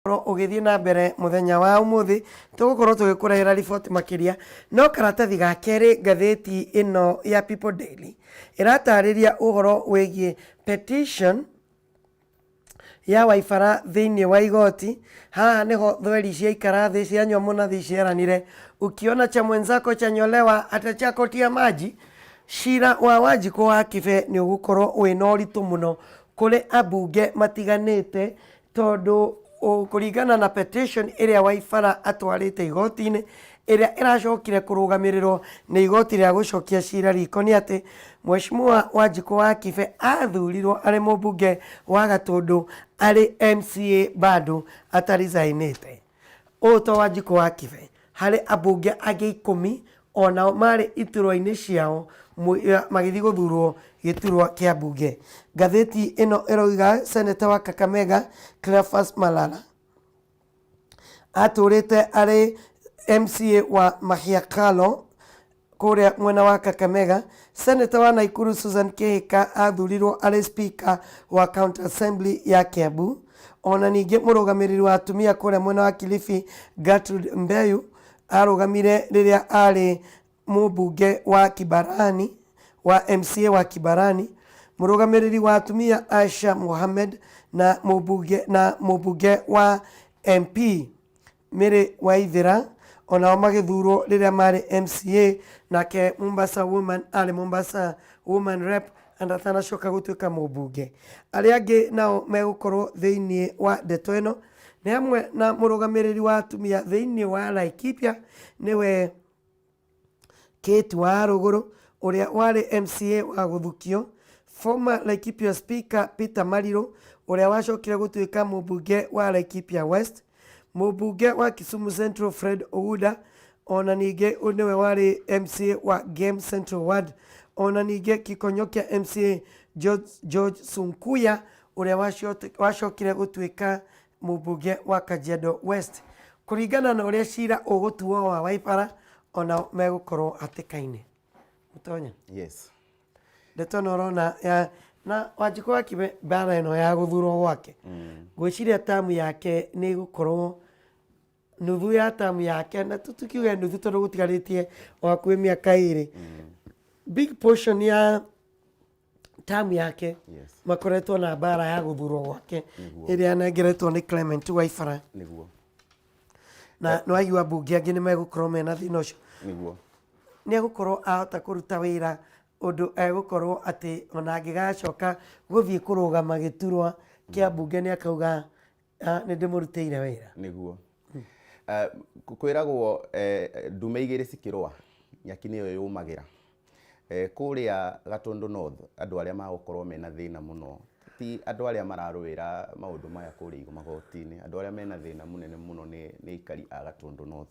Ũgũkorwo ũgĩthiĩ na mbere mũthenya wa ũmũthĩ, tũgũkorwo tũgĩkũrehera riboti makĩria. No karatathi ga kerĩ, ngathĩti ĩno ya People Daily ĩratarĩria ũhoro wĩgiĩ petition ya Waibara thĩinĩ wa igoti. Haha nĩho thweri ciaikara thĩ, cianyua mũnathi, cieranire, "Ukiona cha mwenzako chanyolewa, hata chako tia maji." Cira wa Wanjikũ wa Kibe nĩ ũgũkorwo wĩna ũritũ mũno kũrĩ ambunge matiganĩte, tondũ kũringana na petition ĩrĩa Waibara atwarĩte igoti-inĩ, ĩrĩa ĩracokire kũrũgamĩrĩrwo nĩ igoti rĩa gũcokia cira riko, nĩ atĩ Mheshimiwa Wanjikũ wa Kibe athurirwo arĩ mũmbunge wa Gatũndũ arĩ MCA bado atarizainĩte. Ũũ to Wanjikũ wa Kibe, harĩ ambunge angĩ 10 onao marĩ iturwa-inĩ ciao magĩthiĩ gũthurwo gĩturwa kĩa mbunge. Ngathĩti ĩno ĩroiga Seneta wa Kakamega Cleophas Malala atũrĩte arĩ MCA wa Mahiakalo kũrĩa mwena wa Kakamega. Seneta wa Nakuru Susan Kihika athurirwo arĩ speaker wa County Assembly ya Kiambu. Ona ningĩ mũrũgamĩrĩri wa atumia kũrĩa mwena wa Kilifi Gertrude Mbeyu arũgamire rĩrĩa arĩ mũmbunge wa Kibarani, wa MCA wa Kibarani. Mũrũgamĩrĩri wa atumia Asha Mohamed na mũmbunge wa MP Mary Waithera onao magĩthurwo rĩrĩa marĩ MCA. Nake Mombasa Woman arĩ Mombasa Woman Rep and atanacoka gũtuĩka mũmbunge. Arĩa angĩ nao megũkorwo thĩinĩ wa ndeto ĩno nĩ hamwe na mũrũgamĩrĩri wa atumia thĩinĩ wa Laikipia, nĩwe Kate wa Rũgũrũ, ũrĩa warĩ MCA wa Gũthukio, former Laikipia Speaker Peter Mariru, ũrĩa wacokire gũtuĩka mũmbunge wa Laikipia West, mũmbunge wa Kisumu Central Fred Ouda, ona ningĩ nĩwe warĩ MCA wa Gem Central Ward, ona ningĩ Kikonyo kĩa MCA George Sunkuya, ũrĩa wacokire gũtuĩka mũmbunge wa Kajiado West. Kũringana na ũrĩa cira ũgũtuo wa Waibara, onao megũkorwo hatĩka-inĩ. Mũtonya. Yes. Ndeto ĩno ũrona ya na Wanjikũ wa Kibe, mbara ĩno ya gũthurwo gwake, ngwĩciria tamu yake nĩ ĩgũkorwo nuthu ya tamu yake, na tũtikiuge nuthu tondũ gũtigarĩtie o hakuhĩ mĩaka 2, big portion ya tamu yake makoretwo na mbara ya gũthurwo gwake ĩrĩa anengeretwo nĩ Clement Waibara. Na nĩ waigua mbunge angĩ nĩ megũkorwo mena thĩna ũcio. Nĩ egũkorwo ahota kũruta wĩra ũndũ egũkorwo atĩ ona angĩgacoka gũthiĩ kũrũgama gĩturwa kĩa mbunge nĩ akauga, "Ah, nĩ ndĩmũrutĩire wĩra"? Nĩguo. Kwĩragwo ndume igĩrĩ cikĩrũa, nyaki nĩyo yũmagĩra. Kũrĩa Gatundu North, andũ arĩa magũkorwo mena thĩna mũno ti andũ arĩa mararũĩra maũndũ maya kũrĩa magoti-inĩ. Andũ arĩa mena thĩna mũnene mũno nĩ aikari a Gatundu North,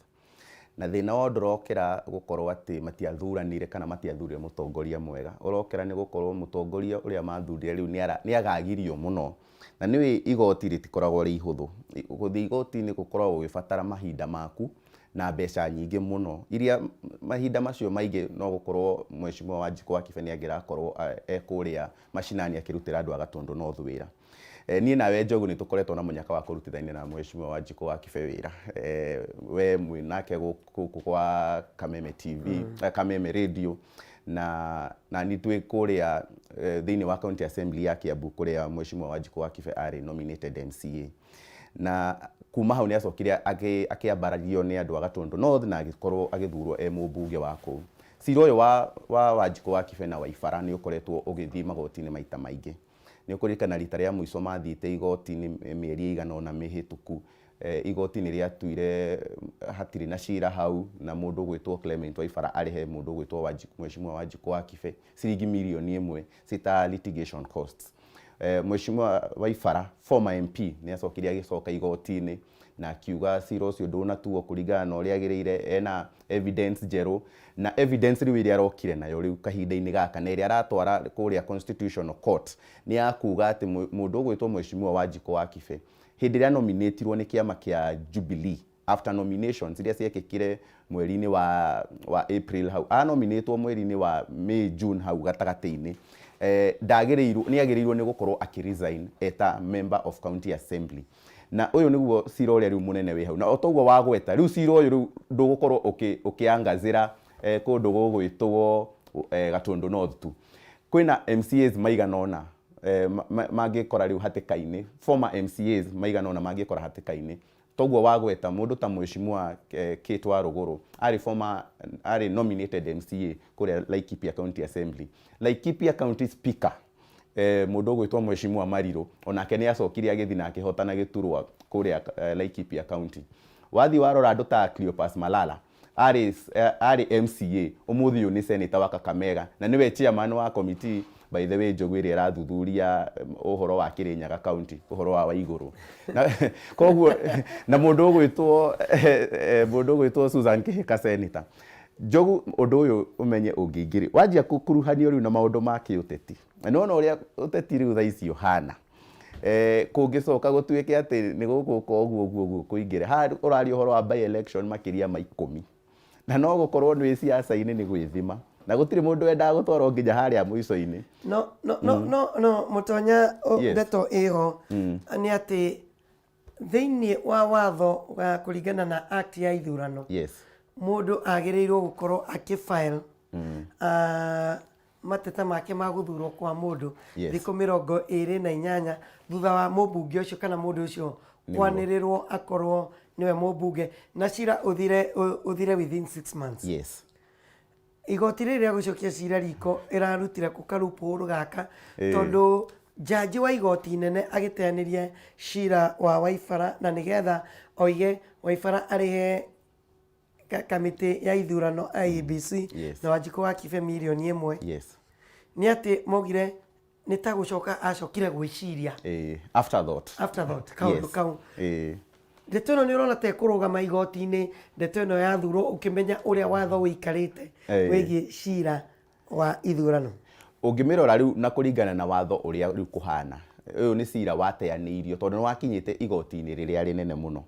na thĩna wao ndũrokĩra gũkorwo atĩ matiathuranire kana matiathurire mũtongoria mwega, ũrokĩra nĩ gũkorwo mũtongoria ũrĩa mathurire rĩu nĩ agagirio mũno. Na nĩũĩ igoti rĩtikoragwo rĩ ihũthũ. Gũthiĩ igoti-inĩ gũkoragwo gũgĩbatara mahinda maku na mbeca nyingĩ mũno, iria mahinda macio maingĩ no gũkorwo Mheshimiwa Wanjikũ wa Kibe nĩ angĩrakorwo e kũrĩa macinani akĩrutĩra andũ a Gatundu North wĩra. Niĩ nawe Njogu nĩ tũkoretwo na mũnyaka wa kũrutithania na Mheshimiwa Wanjikũ wa Kibe wĩra. We mwĩ nake gũkũ kwa Kameme TV, Kameme Radio, na ni twĩ kũrĩa thĩinĩ wa County Assembly ya Kiambu, kũrĩa Mheshimiwa Wanjikũ wa Kibe arĩ nominated MCA. Na kuma hau nĩ acokire akĩambarario nĩ andũ a Gatundu North na agĩkorwo agĩthurwo e mũmbunge wa kũu. Cira ũyũ wa Wanjikũ wa Kibe na Waibara nĩ ũkoretwo ũgĩthiĩ magoti-inĩ maita maingĩ. Nĩ ũkũririkana rita rĩa mũico mathiĩte igoti-inĩ mĩeri ĩigana ũna mĩhĩtũku, igoti nĩ rĩatuire hatirĩ na cira hau, na mũndũ ũgwĩtwo Clement Waibara arĩhe mũndũ ũgwĩtwo Mheshimiwa Wanjikũ wa Kibe ciringi mirioni 1 cita litigation costs. Mheshimiwa Waibara, former MP, nĩ acokire agĩcoka igoti-inĩ na akiuga cira ũcio ndũnatuo kũringana na ũrĩa agĩrĩire, ena evidence njerũ, na evidence rĩu ĩrĩa arokire nayo rĩu kahinda-inĩ gaka na ĩrĩa aratwara kũrĩa Constitutional Court nĩ ya kuga atĩ mũndũ ũgwĩtwo Mheshimiwa Wanjikũ wa Kibe, hĩndĩ ĩrĩa nominatirwo nĩ kĩama kĩa Jubilee, after nominations iria ciekĩkire mweri-inĩ wa April hau, anominĩtwo mweri-inĩ wa May, June hau gatagatĩ-inĩ, ndagĩrĩirwo, nĩ agĩrĩirwo nĩ gũkorwo akĩ resign eta member of county assembly. Na ũyũ nĩguo cira ũrĩa rĩu mũnene wĩ hau. Na o toguo wagweta, rĩu cira ũyũ rĩu ndũgũkorwo ũkĩangazĩra kũndũ gũgwĩtwo Gatũndũ North tu. Kwĩna MCAs maigana ũna mangĩkora rĩu hatĩka-inĩ, former MCAs maigana ũna mangĩkora hatĩka-inĩ. Toguo wagweta, mũndũ ta Mheshimiwa Kate Warũgũrũ arĩ former, arĩ nominated MCA kũrĩa Laikipia County Assembly. Laikipia County Speaker mũndũ ũgwĩtwo Mheshimiwa Marirũ onake nĩ acokire agĩthiĩ na akĩhotana gĩturwa kũrĩa Laikipia County. Wathiĩ warora andũ ta Cleopas Malala arĩ arĩ MCA, ũmũthĩ ũyũ nĩ senator wa Kakamega na nĩwe chairman wa committee, by the way, Njogu, ĩrĩa ĩrathuthuria ũhoro wa Kirinyaga County, ũhoro wa Waigũrũ. Na koguo na mũndũ ũgwĩtwo Susan Kihika, senator. Njogu, ũndũ ũyũ ũmenye ũngĩingĩrĩ wanjia kũkuruhanio rĩu na maũndũ ma kĩũteti, na nĩwona ũrĩa ũteti rĩu thaa ici ũhana, kũngĩcoka gũtuĩke atĩ nĩ gũgũka ũguo ũguo ũguo kũingĩre haha, ũraria ũhoro wa by election makĩria ma 10, na no gũkorwo nĩ ciaca-inĩ nĩ gwĩthima, na gũtirĩ mũndũ wendaga gũtwarwo nginya harĩa mũico-inĩ. No mũtonya ndeto ĩho nĩ atĩ thĩinĩ wa watho wa kũringana na act ya ithurano, mũndũ agĩrĩirwo gũkorwo akĩfile mateta make ma gũthurwo kwa mũndũ thikũ 28 thutha wa mũmbunge ũcio kana mũndũ ũcio kwanĩrĩrwo akorwo nĩwe mũmbunge, na cira ũthire within 6 months. Igoti rĩrĩ rĩa gũcokia cira riko ĩrarutire kũ karupũrũ gaka? Tondũ jaji wa igoti inene agĩteanĩria cira wa Waibara na nĩgetha oige Waibara arĩhe kamĩtĩ ya ithurano IEBC na Wanjikũ wa Kibe mirioni 1, nĩ atĩ maugire nĩ ta gũcoka acokire gwĩciria. Afterthought. Afterthought kaũndũ kau. Ndeto ĩno nĩ ũrona ta ĩkũrũgama igoti-inĩ, ndeto ĩno yathurwo, ũkĩmenya ũrĩa watho ũikarĩte wĩgiĩ cira wa ithurano? Ũngĩmĩrora rĩu na kũringana na watho ũrĩa rĩu kũhana, ũyũ nĩ cira wateanĩirio tondũ nĩ wakinyĩte igoti-inĩ rĩrĩa rĩnene mũno,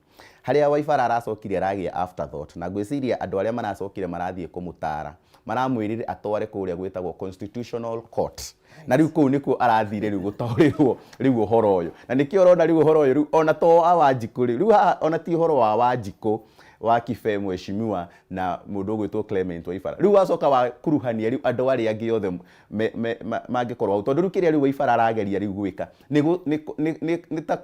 harĩa Waibara aracokire aragĩa afterthought, na ngwĩciria andũ arĩa maracokire marathiĩ kũmũtara maramwĩrire atware kũrĩa gwĩtagwo Constitutional Court, na rĩu kũu nĩkuo arathire rĩu gũtaũrĩrwo rĩu ũhoro ũyũ, na nĩkĩo ũrona rĩu ũhoro ũyũ rĩu ona to wa Wanjikũ rĩu haha, ona ti ũhoro wa Wanjikũ wa Kibe mheshimiwa na mũndũ ũgwĩtwo Clement Waibara, rĩu wacoka wakuruhania rĩu andũ arĩa angĩ othe mangĩkorwo hau, tondũ rĩu kĩrĩa rĩu Waibara arageria rĩu gwĩka nĩ ta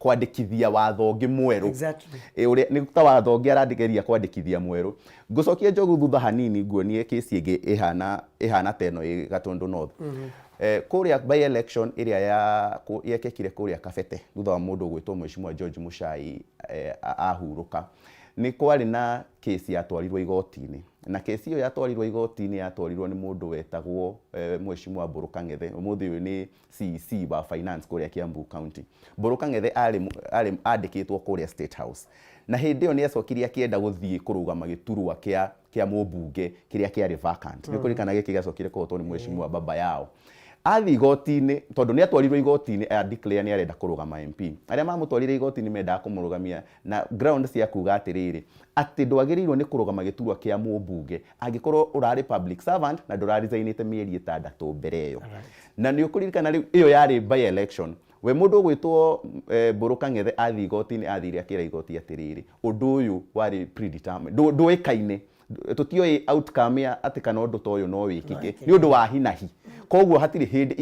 kwandĩkithia watho ũngĩ mwerũ. Ũrĩa nĩ ta watho ũngĩ arageria kwandĩkithia mwerũ. Ngũcokia, Njogu, thutha hanini nguonie kesi ĩngĩ ĩhana ta ĩno ĩ Gatũndũ North. Kũrĩa by election ĩrĩa yekĩkire kũrĩa Kabete thutha wa mũndũ ũgwĩtwo Mheshimiwa George Muchai ahurũka, nĩ kwarĩ na kesi yatwarirwo igoti-inĩ, na kesi ĩyo yatwarirwo igoti-inĩ yatwarirwo nĩ mũndũ wetagwo Mheshimiwa Mbũrũ Kang'ethe, ũmũthĩ ũyũ nĩ CEC wa finance kũrĩa Kiambu County. Mbũrũ Kang'ethe arĩ andĩkĩtwo kũrĩa State House, na hĩndĩ ĩyo nĩ acokire akĩenda gũthiĩ kũrũgama gĩturwa kĩa mũmbunge kĩrĩa kĩarĩ vacant. Nĩ kũririkana gĩkĩ gĩacokire kũhotwo nĩ Mheshimiwa Baba Yao. Athiĩ igoti-inĩ, tondũ nĩ atwarirwo igoti-inĩ a declare nĩ arenda kũrũgama MP, arĩa mamũtwarire igoti-inĩ mendaga kũmũrũgamia na ground cia kuga atĩrĩrĩ, atĩ ndwagĩrĩirwo nĩ kũrũgama gĩturwa kĩa mũmbunge angĩkorwo ũrarĩ public servant na ndũraresignĩte mĩeri 6 mbere ĩyo. Na nĩ ũkũririkana rĩu ĩyo yarĩ by election. We mũndũ ũgwĩtwo Mbũrũ Kang'ethe athiĩ igoti-inĩ, athire akĩra igoti atĩrĩrĩ, ũndũ ũyũ warĩ predetermined, ndũĩkaine, tũtioĩ outcome ya atĩ kana ũndũ ta ũyũ no wĩkĩke nĩ ũndũ wa hinahi, koguo hatirĩ hĩndĩ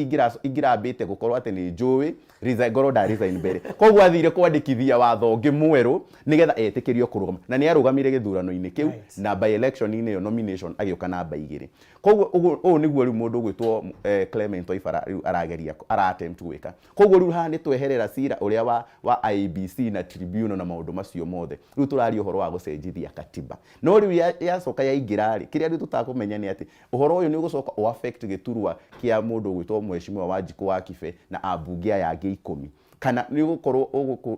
ingĩrambĩte gũkorwo atĩ nĩ njũĩ resign, ngorwo nda resign mbere. Koguo athire kwandĩkithia watho ũngĩ mwerũ nĩgetha etĩkĩrio kũrũgama, na nĩ arũgamire gĩthurano-inĩ kĩu na by election-inĩ ĩyo nomination agĩũka namba 2. Koguo ũũ nĩguo rĩu mũndũ ũgwĩtwo Clement Waibara rĩu arageria ara attempt gwĩka. Koguo rĩu haha nĩ tweherera cira ũrĩa wa IEBC na tribunal na maũndũ macio mothe, rĩu tũraria ũhoro wa gũcenjithia katiba. No rĩu yacoka yaingĩra rĩ, kĩrĩa rĩu tũtakũmenya nĩ atĩ ũhoro ũyũ nĩ ũgũcoka ũ affect gĩturwa kĩa mũndũ ũgwĩtwo Mheshimiwa Wanjikũ wa Kibe na ambunge aya angĩ 10, kana nĩ ũgũkorwo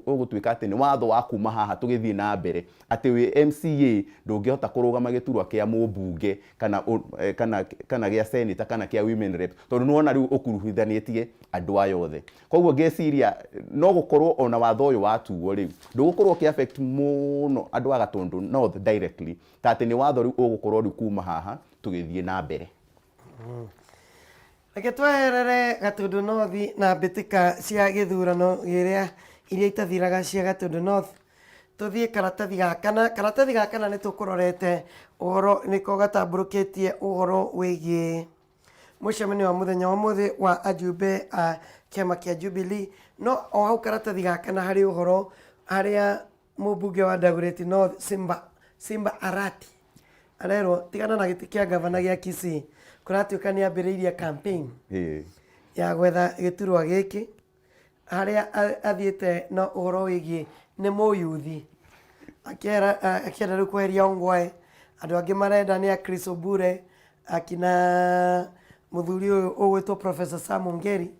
ũgũtuĩka atĩ nĩ watho wa kuma haha tũgĩthiĩ na mbere atĩ wĩ MCA ndũngĩhota kũrũgama gĩturwa kĩa mũmbunge kana gĩa senator kana kĩa women rep, tondũ nĩwona rĩu ũkuruhithanĩtie andũ aya othe. Koguo ngeciria no gũkorwo ona watho ũyũ watuo rĩu ndũgũkorwo ũkĩ affect mũno andũ a Gatũndũ North directly, ta atĩ nĩ watho rĩu ũgũkorwo rĩu kuma haha tũgĩthiĩ na mbere. Reke tweherere Gatũndũ North na mbĩtĩka cia gĩthurano kĩrĩa iria itathiraga cia Gatundu North. Tũthiĩ karatathi ga kana. Karatathi ga kana nĩ tũkũrorete ũhoro nĩko gatambũrũkĩtie ũhoro wĩgiĩ mũcemanio wa mũthenya wa ũmũthĩ wa ajumbe a kĩama kĩa Jubilee. No o hau karatathi ga kana harĩ ũhoro harĩa mũmbunge wa Dagoretti North Simba, Simba Arati arerwo tigana na gĩtĩ kĩa gavana gĩa Kisii kũratuĩka nĩ ambĩrĩirie campaign ya gwetha gĩturwa gĩkĩ harĩa athiĩte na ũhoro wĩgiĩ nĩ mũyuthi akĩenda rĩu kweheria Ongwae andũ angĩ marenda nĩ a Chris Obure akina mũthuri ũyũ ũgwĩtwo Professor Sam Ongeri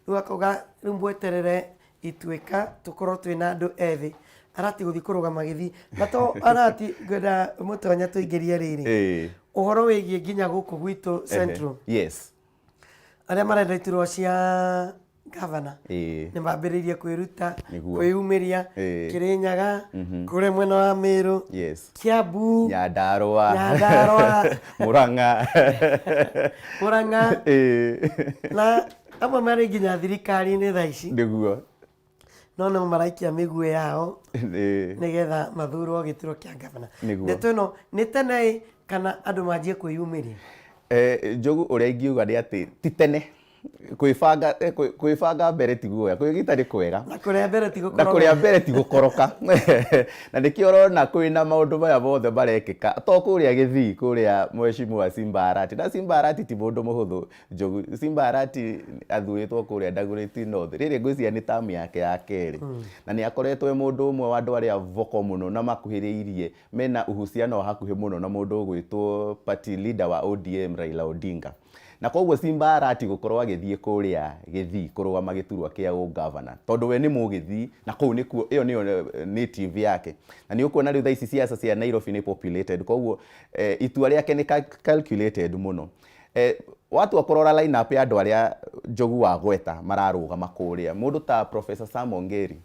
rĩu akauga rĩu mweterere ituĩka tũkorwo twĩna andũ ethĩ arati gũthiĩ kũrũgama gĩthii na to arati ngwenda mũtonya tũingĩrie rĩrĩ ũhoro wĩgiĩ nginya gũkũ gwitũ Central arĩa marenda iturwa cia gavana nĩ mambĩrĩirie kwĩruta kwĩyumĩria Kĩrĩnyaga kũrĩa mwena wa Meru Kiambu Nyandarua Nyandarua Murang'a Murang'a na amwe marĩ nginya thirikari-inĩ thaa ici no no maraikia mĩguĩ yao nĩgetha mathurwo gĩturwa kĩa gavana. Ndeto ĩno nĩ tene ĩ kana andũ manjie kwĩyumĩria? Njogu ũrĩa ingiuga nĩ atĩ ti tene kwĩbanga kwĩbanga mbere ti guoya, kwĩgita nĩ kwega na kũrĩa mbere ti na kũrĩa mbere ti gũkoroka na nĩkĩo ũrona kwĩna maũndũ maya mothe marekĩka to kũrĩa Gĩthii kũrĩa mheshimiwa Simba Arati na Simba Arati ti mũndũ mũhũthũ Njogu Simba Arati athurĩtwo kũrĩa Dagoretti North rĩrĩ ngwĩciria nĩ term yake ya kerĩ na nĩ akoretwo e mũndũ ũmwe wa andũ arĩa vocal mũno na makuhĩrĩirie mena uhusiano wa hakuhĩ mũno na mũndũ ũgwĩtwo party leader wa ODM Raila Odinga na koguo Simba Arati gũkorwo agĩthiĩ kũrĩa Gĩthii kũrũgama gĩturwa kĩa ũgavana tondũ we nĩ mũgĩthii na kũu nĩkuo ĩyo nĩyo native yake na nĩ ũkuona rĩu thaa ici siasa cia Nairobi nĩ populated koguo itua rĩake nĩ calculated mũno. Watua kũrora line up ya andũ arĩa Njogu wagweta mararũgama kũrĩa mũndũ ta Professor Sam Ongeri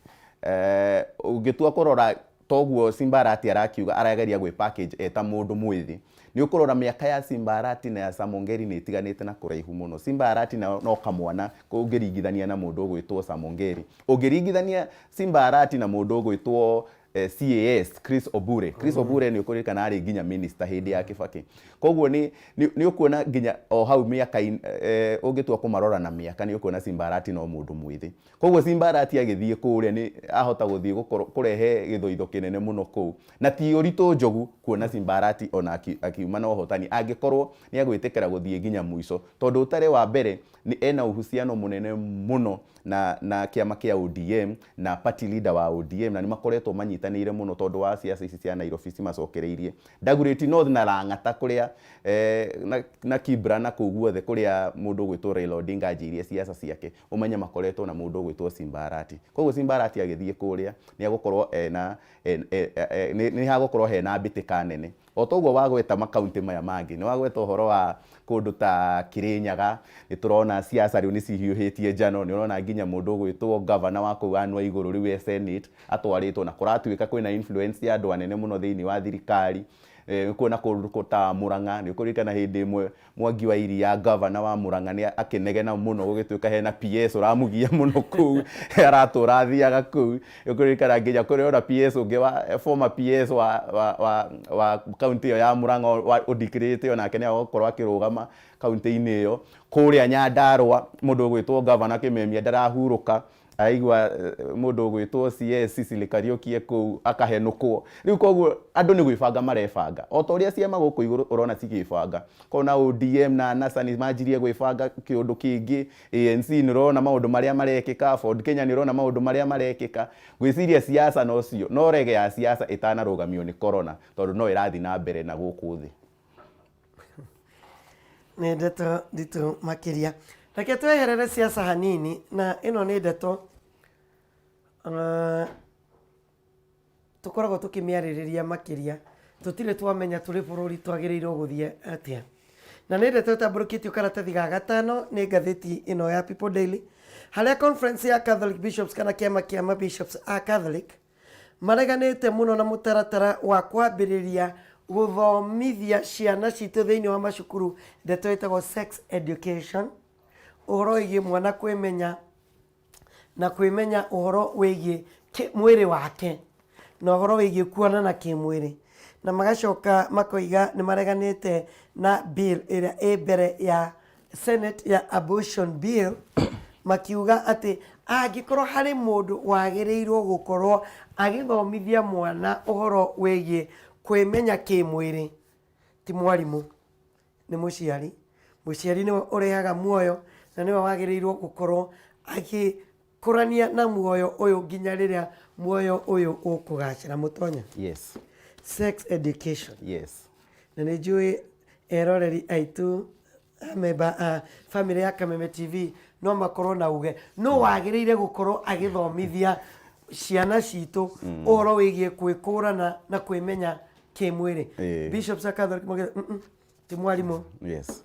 ũngĩtua kũrora toguo Simba Arati arakiuga arageria gwĩ package eta mũndũ mwĩthĩ nĩ ũkũrora mĩaka ya Simba Arati na ya Sam Ongeri nĩ ĩtiganĩte na kũraihu mũno. Simba Arati no kamwana ũngĩringithania na mũndũ ũgwĩtwo Sam Ongeri, ũngĩringithania Simba Arati na mũndũ ũgwĩtwo CAS Chris Obure. Chris Obure nĩ ũkũririkana arĩ nginya minister hĩndĩ ya Kibaki. Koguo nĩ nĩ ũkuona nginya o hau mĩaka ũngĩtua kũmarora na mĩaka nĩ ũkuona Simba Arati no mũndũ mwĩthĩ. Koguo Simba Arati agĩthiĩ kũrĩa nĩ ahota gũthiĩ kũrehe gĩthũitho kĩnene mũno kũu. Na ti ũritũ Njogu kuona Simba Arati ona akiuma na ũhotani angĩkorwo nĩ agwĩtĩkĩra gũthiĩ nginya mũico. Tondũ ũtarĩ wa mbere nĩ ena uhusiano mũnene mũno na na kĩama kĩa ODM na party leader wa ODM na nĩ makoretwo manyitanĩire mũno tondũ wa siasa ici cia Nairobi cimacokereirie. Dagoretti North na Lang'ata kũrĩa na Kibra na kũu guothe kũrĩa mũndũ ũgwĩtwo Raila Odinga anjĩirie siasa ciake ũmenye makoretwo na mũndũ ũgwĩtwo Simba Arati. Koguo Simba Arati agĩthiĩ kũrĩa nĩ egũkorwo ena nĩ hagũkorwo hena mbĩtĩka nene. O toguo wagweta makaunti maya mangĩ, nĩ wagweta ũhoro wa kũndũ ta Kĩrĩnyaga, nĩ tũrona siasa rĩu nĩ cihiũhĩtie njano, nĩ ũrona nginya mũndũ ũgwĩtwo gavana wa kũu Anne Waigũrũ rĩu e Senate atwarĩtwo na kũratuĩka kwĩna influence ya andũ anene mũno thĩinĩ wa thirikari. Nĩ ũkuona kũndũ ta Mũrang'a, nĩ ũkũririkana hĩndĩ ĩmwe Mwangi wa Iria gavana wa Murang'a nĩ akĩnegena mũno gũgĩtuĩka hena PS ũramũgia mũno kũu aratũra athiaga kũu. Nĩũkũririkana nginya kũrĩ ona PS ũngĩ wa former PS wa wa wa wa kaunti ĩyo ya Murang'a ũndikirĩte onake nĩ agũkorwo akĩrũgama kaunti-inĩ ĩyo. Kũrĩa Nyandarua mũndũ ũgwĩtwo gavana Kĩmemia ndarahurũka Araigua mũndũ ũgwĩtwo CS Sicily Kariũki e kũu akahenũkwo. Rĩu koguo andũ nĩ gwĩbanga marebanga. O ta ũrĩa ciama gũkũ igũrũ ũrona cigĩbanga. Ũkona ODM na NASA nĩ manjirie gwĩbanga kĩũndũ kĩngĩ, ANC nĩ ũrona maũndũ marĩa marekĩka, Ford Kenya nĩ ũrona maũndũ marĩa marekĩka. Ngwĩciria siasa nocio, no rege ya siasa ĩtanarũgamio nĩ corona tondũ no ĩrathiĩ na mbere na gũkũ thĩ. Nĩ ndeto nditũ makĩria. Reke tweherere siasa hanini na ĩno nĩ ndeto tũkoragwo tũkĩmĩarĩrĩria makĩria. Tũtirĩ twamenya tũrĩ bũrũri twagĩrĩirwo gũthiĩ atĩa. Na nĩ ndeto ĩtambũrũkĩtio karatathi ga gatano nĩ ngathĩti ĩno ya People Daily, harĩa conference ya Catholic Bishops kana kĩama kĩa ma bishops a Catholic Mareganĩte mũno na mũtaratara wa kwambĩrĩria gũthomithia ciana citũ thĩinĩ wa macukuru ndeto ĩtagwo sex education, ũhoro wĩgiĩ mwana kwĩmenya Na kwĩmenya ũhoro wĩgiĩ mwĩrĩ wake na ũhoro wĩgiĩ kuonana kĩmwĩrĩ. Na magacoka makoiga nĩ mareganĩte na bill ĩrĩa ĩ mbere ya Senate ya abortion bill, makiuga atĩ angĩkorwo harĩ mũndũ wagĩrĩirwo gũkorwo agĩthomithia mwana ũhoro wĩgiĩ kwĩmenya kĩmwĩrĩ ti mwarimũ, nĩ mũciari. Mũciari nĩwe ũrehaga muoyo na nĩwe wagĩrĩirwo gũkorwo agĩkũrania na muoyo ũyũ nginya rĩrĩa muoyo ũyũ ũkũgacĩra. Mũtonya. Yes. Sex education. Yes. Na nĩ njũĩ eroreri aitũ, amemba a bamĩrĩ ya Kameme TV, no makorwo na uge no wagĩrĩire gũkorwo agĩthomithia ciana citũ ũhoro wĩgiĩ kwĩkũrana na kwĩmenya kĩmwĩrĩ. Bishops a Catholic maugĩte, ti mwarimũ." Yes,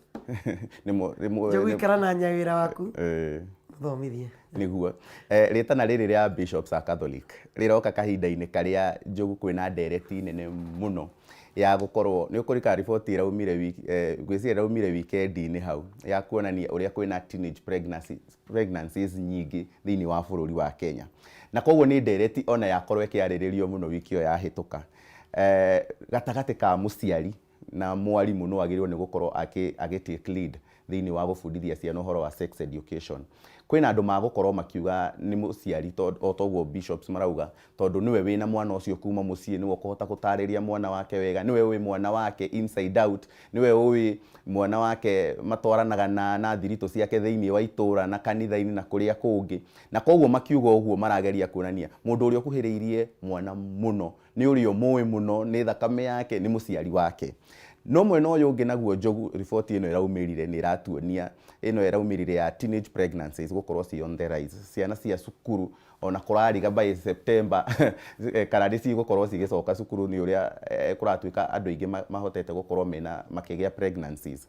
Njũgũikara na nyawĩra waku mũthomithie. Nĩguo rĩtana rĩrĩ rĩa bishops a Catholic rĩroka kahinda-inĩ karĩa, Njogu, kwĩna ndereti nene mũno ya gũkorwo nĩ ũkũrika riboti ĩraumire wiki, ngwĩciria ĩraumire weekend-inĩ hau, ya kuonania ũrĩa kwĩna teenage pregnancies nyingĩ thĩinĩ wa bũrũri wa Kenya. Na koguo nĩ ndereti ona yakorwo ĩkĩarĩrĩrio mũno wiki ĩyo yahĩtũka, gatagatĩ ka mũciari na mwarimũ no agĩrĩirwo nĩ gũkorwo agĩ take lead thĩinĩ wa gũbundithia ciana ũhoro wa sex education. Kwĩna andũ magũkorwo makiuga nĩ mũciari, o toguo bishops marauga, tondũ nĩwe wĩna mwana ũcio kuma mũciĩ, nĩwe ũkũhota gũtarĩria mwana wake wega, nĩwe ũĩ mwana wake inside out, nĩwe ũĩ mwana wake matwaranaga na thiritũ ciake thĩinĩ wa itũra na kanitha-inĩ na kũrĩa kũngĩ. Na koguo makiuga ũguo marageria kuonania mũndũ ũrĩa ũkuhĩrĩirie mwana mũno nĩ ũrĩa ũmũĩ mũno, nĩ thakame yake, nĩ mũciari wake. No mwena ũyũ ũngĩ naguo, Njogu, riboti ĩno ĩraumĩrire nĩ ĩratuonia, ĩno ĩraumĩrire ya teenage pregnancies gũkorwo ci on the rise, ciana cia cukuru ona kũrariga by September kana nĩ cigũkorwo cigĩcoka cukuru nĩ ũrĩa kũratuĩka andũ aingĩ mahotete gũkorwo mena makĩgĩa pregnancies.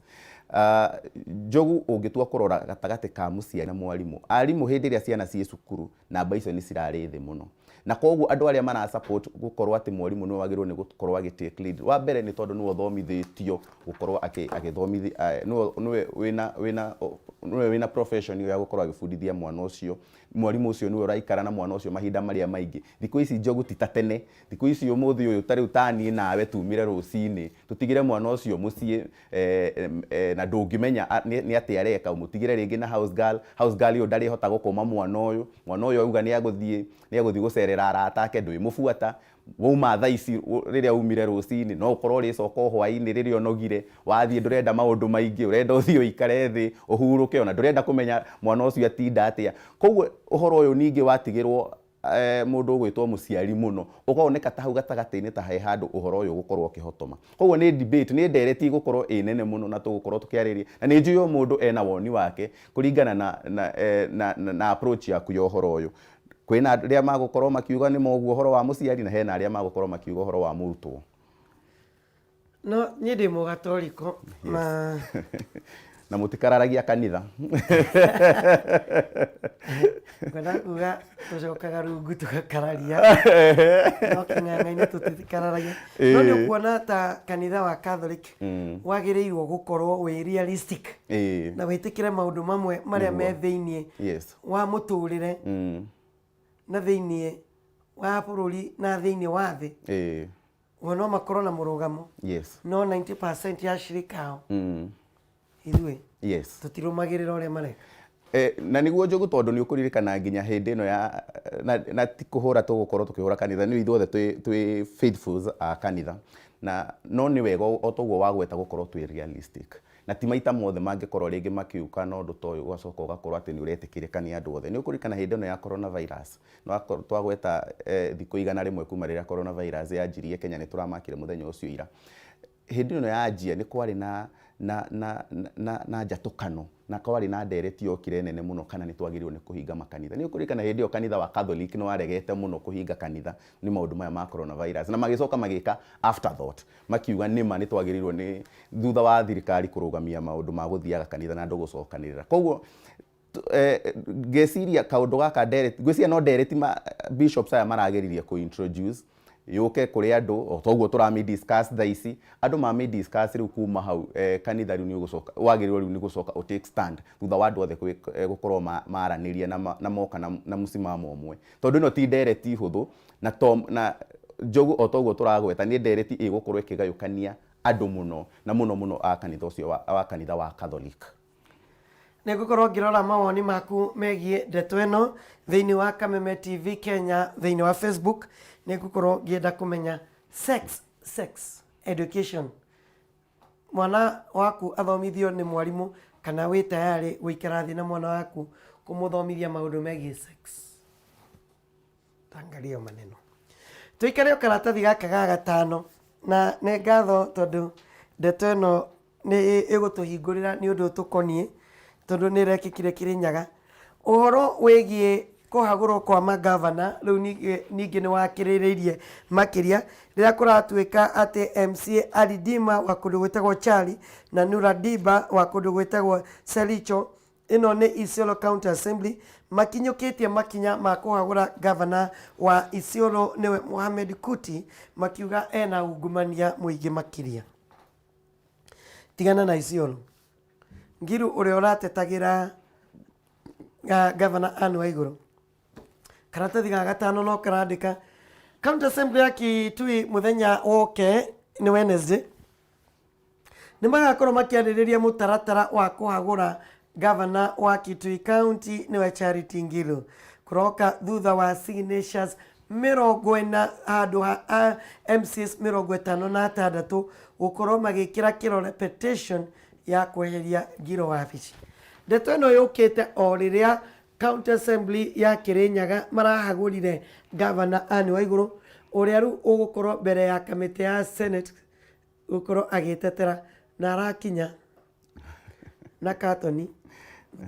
Njogu, ũngĩtua kũrora gatagatĩ ka mũciari na mwarimũ, arimũ hĩndĩ ĩrĩa ciana ciĩ cukuru namba icio nĩ cirarĩ thĩ mũno. Na koguo andũ arĩa mara support gũkorwo atĩ mwarimũ nĩwe wagĩrĩirwo nĩ gũkorwo agĩ take lead, wa mbere nĩ tondũ nĩwe ũthomithĩtio gũkorwo agĩthomithia, nĩwe wĩna profession ĩyo ya gũkorwo agĩbundithia mwana ũcio. Mwarimũ ũcio nĩwe ũraikara na mwana ũcio mahinda marĩa maingĩ. Thikũ ici, Njogu, ti ta tene. Thikũ ici ũmũthĩ ũyũ, ta rĩu ta niĩ nawe tumire rũcinĩ tũtigĩre mwana ũcio mũciĩ na ndũngĩmenya nĩ atĩa areka, ũmũtigĩre rĩngĩ na house girl. House girl ũyũ ndarĩhota gũkũma mwana ũyũ. Mwana ũyũ auga nĩ agũthiĩ gũcerera arata ake, ndwĩmũbuata. Wauma thaa ici, rĩrĩa umire rũcinĩ, no ũkorwo ũrĩcoka o hwaĩ-inĩ rĩrĩa ũnogire, wathiĩ ndũrenda maũndũ maingĩ, ũrenda ũthiĩ ũikare thĩ ũhurũke, ona ndũrenda kũmenya mwana ũcio atinda atĩa. Koguo ũhoro ũyũ ningĩ watigĩrwo mũndũ ũgwĩtwo mũciari mũno, ũkoneka ta hau gatagatĩ-inĩ ta he handũ ũhoro ũyũ ũgũkorwo ũkĩhotoma. Koguo nĩ debate, nĩ ndereti ĩgũkorwo ĩ nene mũno na tũgũkorwo tũkĩarĩrĩria, na nĩ njũĩ o mũndũ ena woni wake kũringana na approach yaku ya ũhoro ũyũ. Kwĩna arĩa magũkorwo makiuga nĩ moguo ũhoro wa mũciari, na hena arĩa magũkorwo makiuga ũhoro wa mũrutwo. No niĩ ndĩ mũgatoriko na Na mũtikararagia kanitha. Ngwenda kuga tũcokaga rungu tũgakararia, no kĩng'ang'a-inĩ tũtikararagia. No nĩ ũkuona ta kanitha wa Catholic wagĩrĩirwo gũkorwo wĩ realistic na wĩtĩkĩre maũndũ mamwe marĩa me thĩiniĩ wa mũtũrĩre na thĩiniĩ wa bũrũri na thĩiniĩ wa thĩ. O no makorwo na mũrũgamo, no 90% ya ashirika ao, ithuĩ tũtirũmagĩrĩra ũrĩa mareka. Na nĩguo, Njogu, tondũ nĩ ũkũririkana nginya hĩndĩ ĩno ya na ti kũhũra tũgũkorwo tũkĩhũra kanitha, nĩ ithuothe twĩ faithfuls a kanitha, na no nĩ wega o toguo wagweta gũkorwo twĩ realistic, na ti maita mothe mangĩkorwo rĩngĩ makiuka na ũndũ ta ũyũ ũgacoka ũgakorwo atĩ nĩ ũretĩkĩrĩka nĩ andũ othe. Nĩ ũkũririkana hĩndĩ ĩno ya coronavirus, twagweta thikũ 100 kuma rĩrĩa coronavirus yanjirie Kenya, nĩ tũramakire mũthenya ũcio ira. Hĩndĩ ĩno yanjia nĩ kwarĩ na njatũkano na kwarĩ na ndereti yokire nene mũno kana nĩ twagĩrĩirwo nĩ kũhinga makanitha. Nĩ ũkũririkana hĩndĩ ĩyo kanitha wa Catholic nĩ waregete mũno kũhinga kanitha nĩ maũndũ maya ma coronavirus, na magĩcoka magĩka afterthought, makiuga nĩma nĩ twagĩrĩirwo nĩ thutha wa thirikari kũrũgamia maũndũ ma gũthiaga kanitha na andũ gũcokanĩrĩra. Koguo ngeciria kaũndũ gaka ndereti, ngwĩciria no ndereti ma bishops aya marageririe kũ introduce. Yũke kũrĩ andũ o toguo tũramĩ discuss thaa ici. Andũ mamĩ discuss rĩu kuma hau kanitha rĩu nĩ ũgũcoka wagĩrĩirwo rĩu nĩ gũcoka ũ take stand thutha wa andũ othe gũkorwo maranĩria na moka na mũsimamo ũmwe. Tondũ ĩno ti ndereti hũthũ na to na Njogu o toguo tũragweta nĩ ndereti ĩgũkorwo ĩkĩgayũkania andũ mũno na mũno mũno a kanitha ũcio wa kanitha wa Catholic. Nĩ ngũkorwo ngĩrora mawoni maku megiĩ ndeto ĩno thĩinĩ wa Kameme TV Kenya thĩinĩ wa Facebook. Nĩ ngũkorwo ngĩenda kũmenya sex, sex education. Mwana waku athomithio nĩ mwarimũ kana wĩ tayarĩ gũikara thĩ na mwana waku kũmũthomithia maũndũ megiĩ sex? Tangaria maneno. Tũikare o karatathi gaka ga gatano na nĩ ngatho tondũ ndeto ĩno nĩ ĩgũtũhingũrĩra nĩ ũndũ ũtũkoniĩ tondũ nĩ ĩrekĩkire Kĩrĩnyaga. Ũhoro wĩgiĩ kũhagũrwo kwa mangavana rĩu ningĩ nĩ wakĩrĩrĩirie makĩria rĩrĩa kũratuĩka atĩ MCA Ali Dima wa kũndũ gwĩtagwo Chari na Nura Diba wa kũndũ gwĩtagwo Sericho Ĩno nĩ Isiolo County Assembly makinyũkĩtie makinya ma kũhagũra ngavana wa Isiolo nĩwe Mohamed Kuti makiuga ena ungumania mũingĩ makĩria. Tigana na Isiolo. Ngiru ũrĩa ũratetagĩra ngavana Anne Waigũrũ. Karatathi ga gatano no karandĩka County Assembly ya Kitui mũthenya woke nĩ Wednesday Nĩ magakorwo makĩarĩrĩria mũtaratara wa kũhagũra ngavana wa Kitui County nĩwe Charity Ngilu. Kũroka thutha wa signatures 40 handũ ha MCAs 56 gũkorwo magĩkĩra kĩrore petition ya kweheria Ngilu wabici. Ndeto ĩno yũkĩte o rĩrĩa County Assembly ya Kirinyaga marahagũrire ngavana Anne Waigũrũ ũrĩa rĩu ũgũkorwo mbere ya kamĩtĩ ya Senate gũkorwo agĩtetera na arakinya na katoni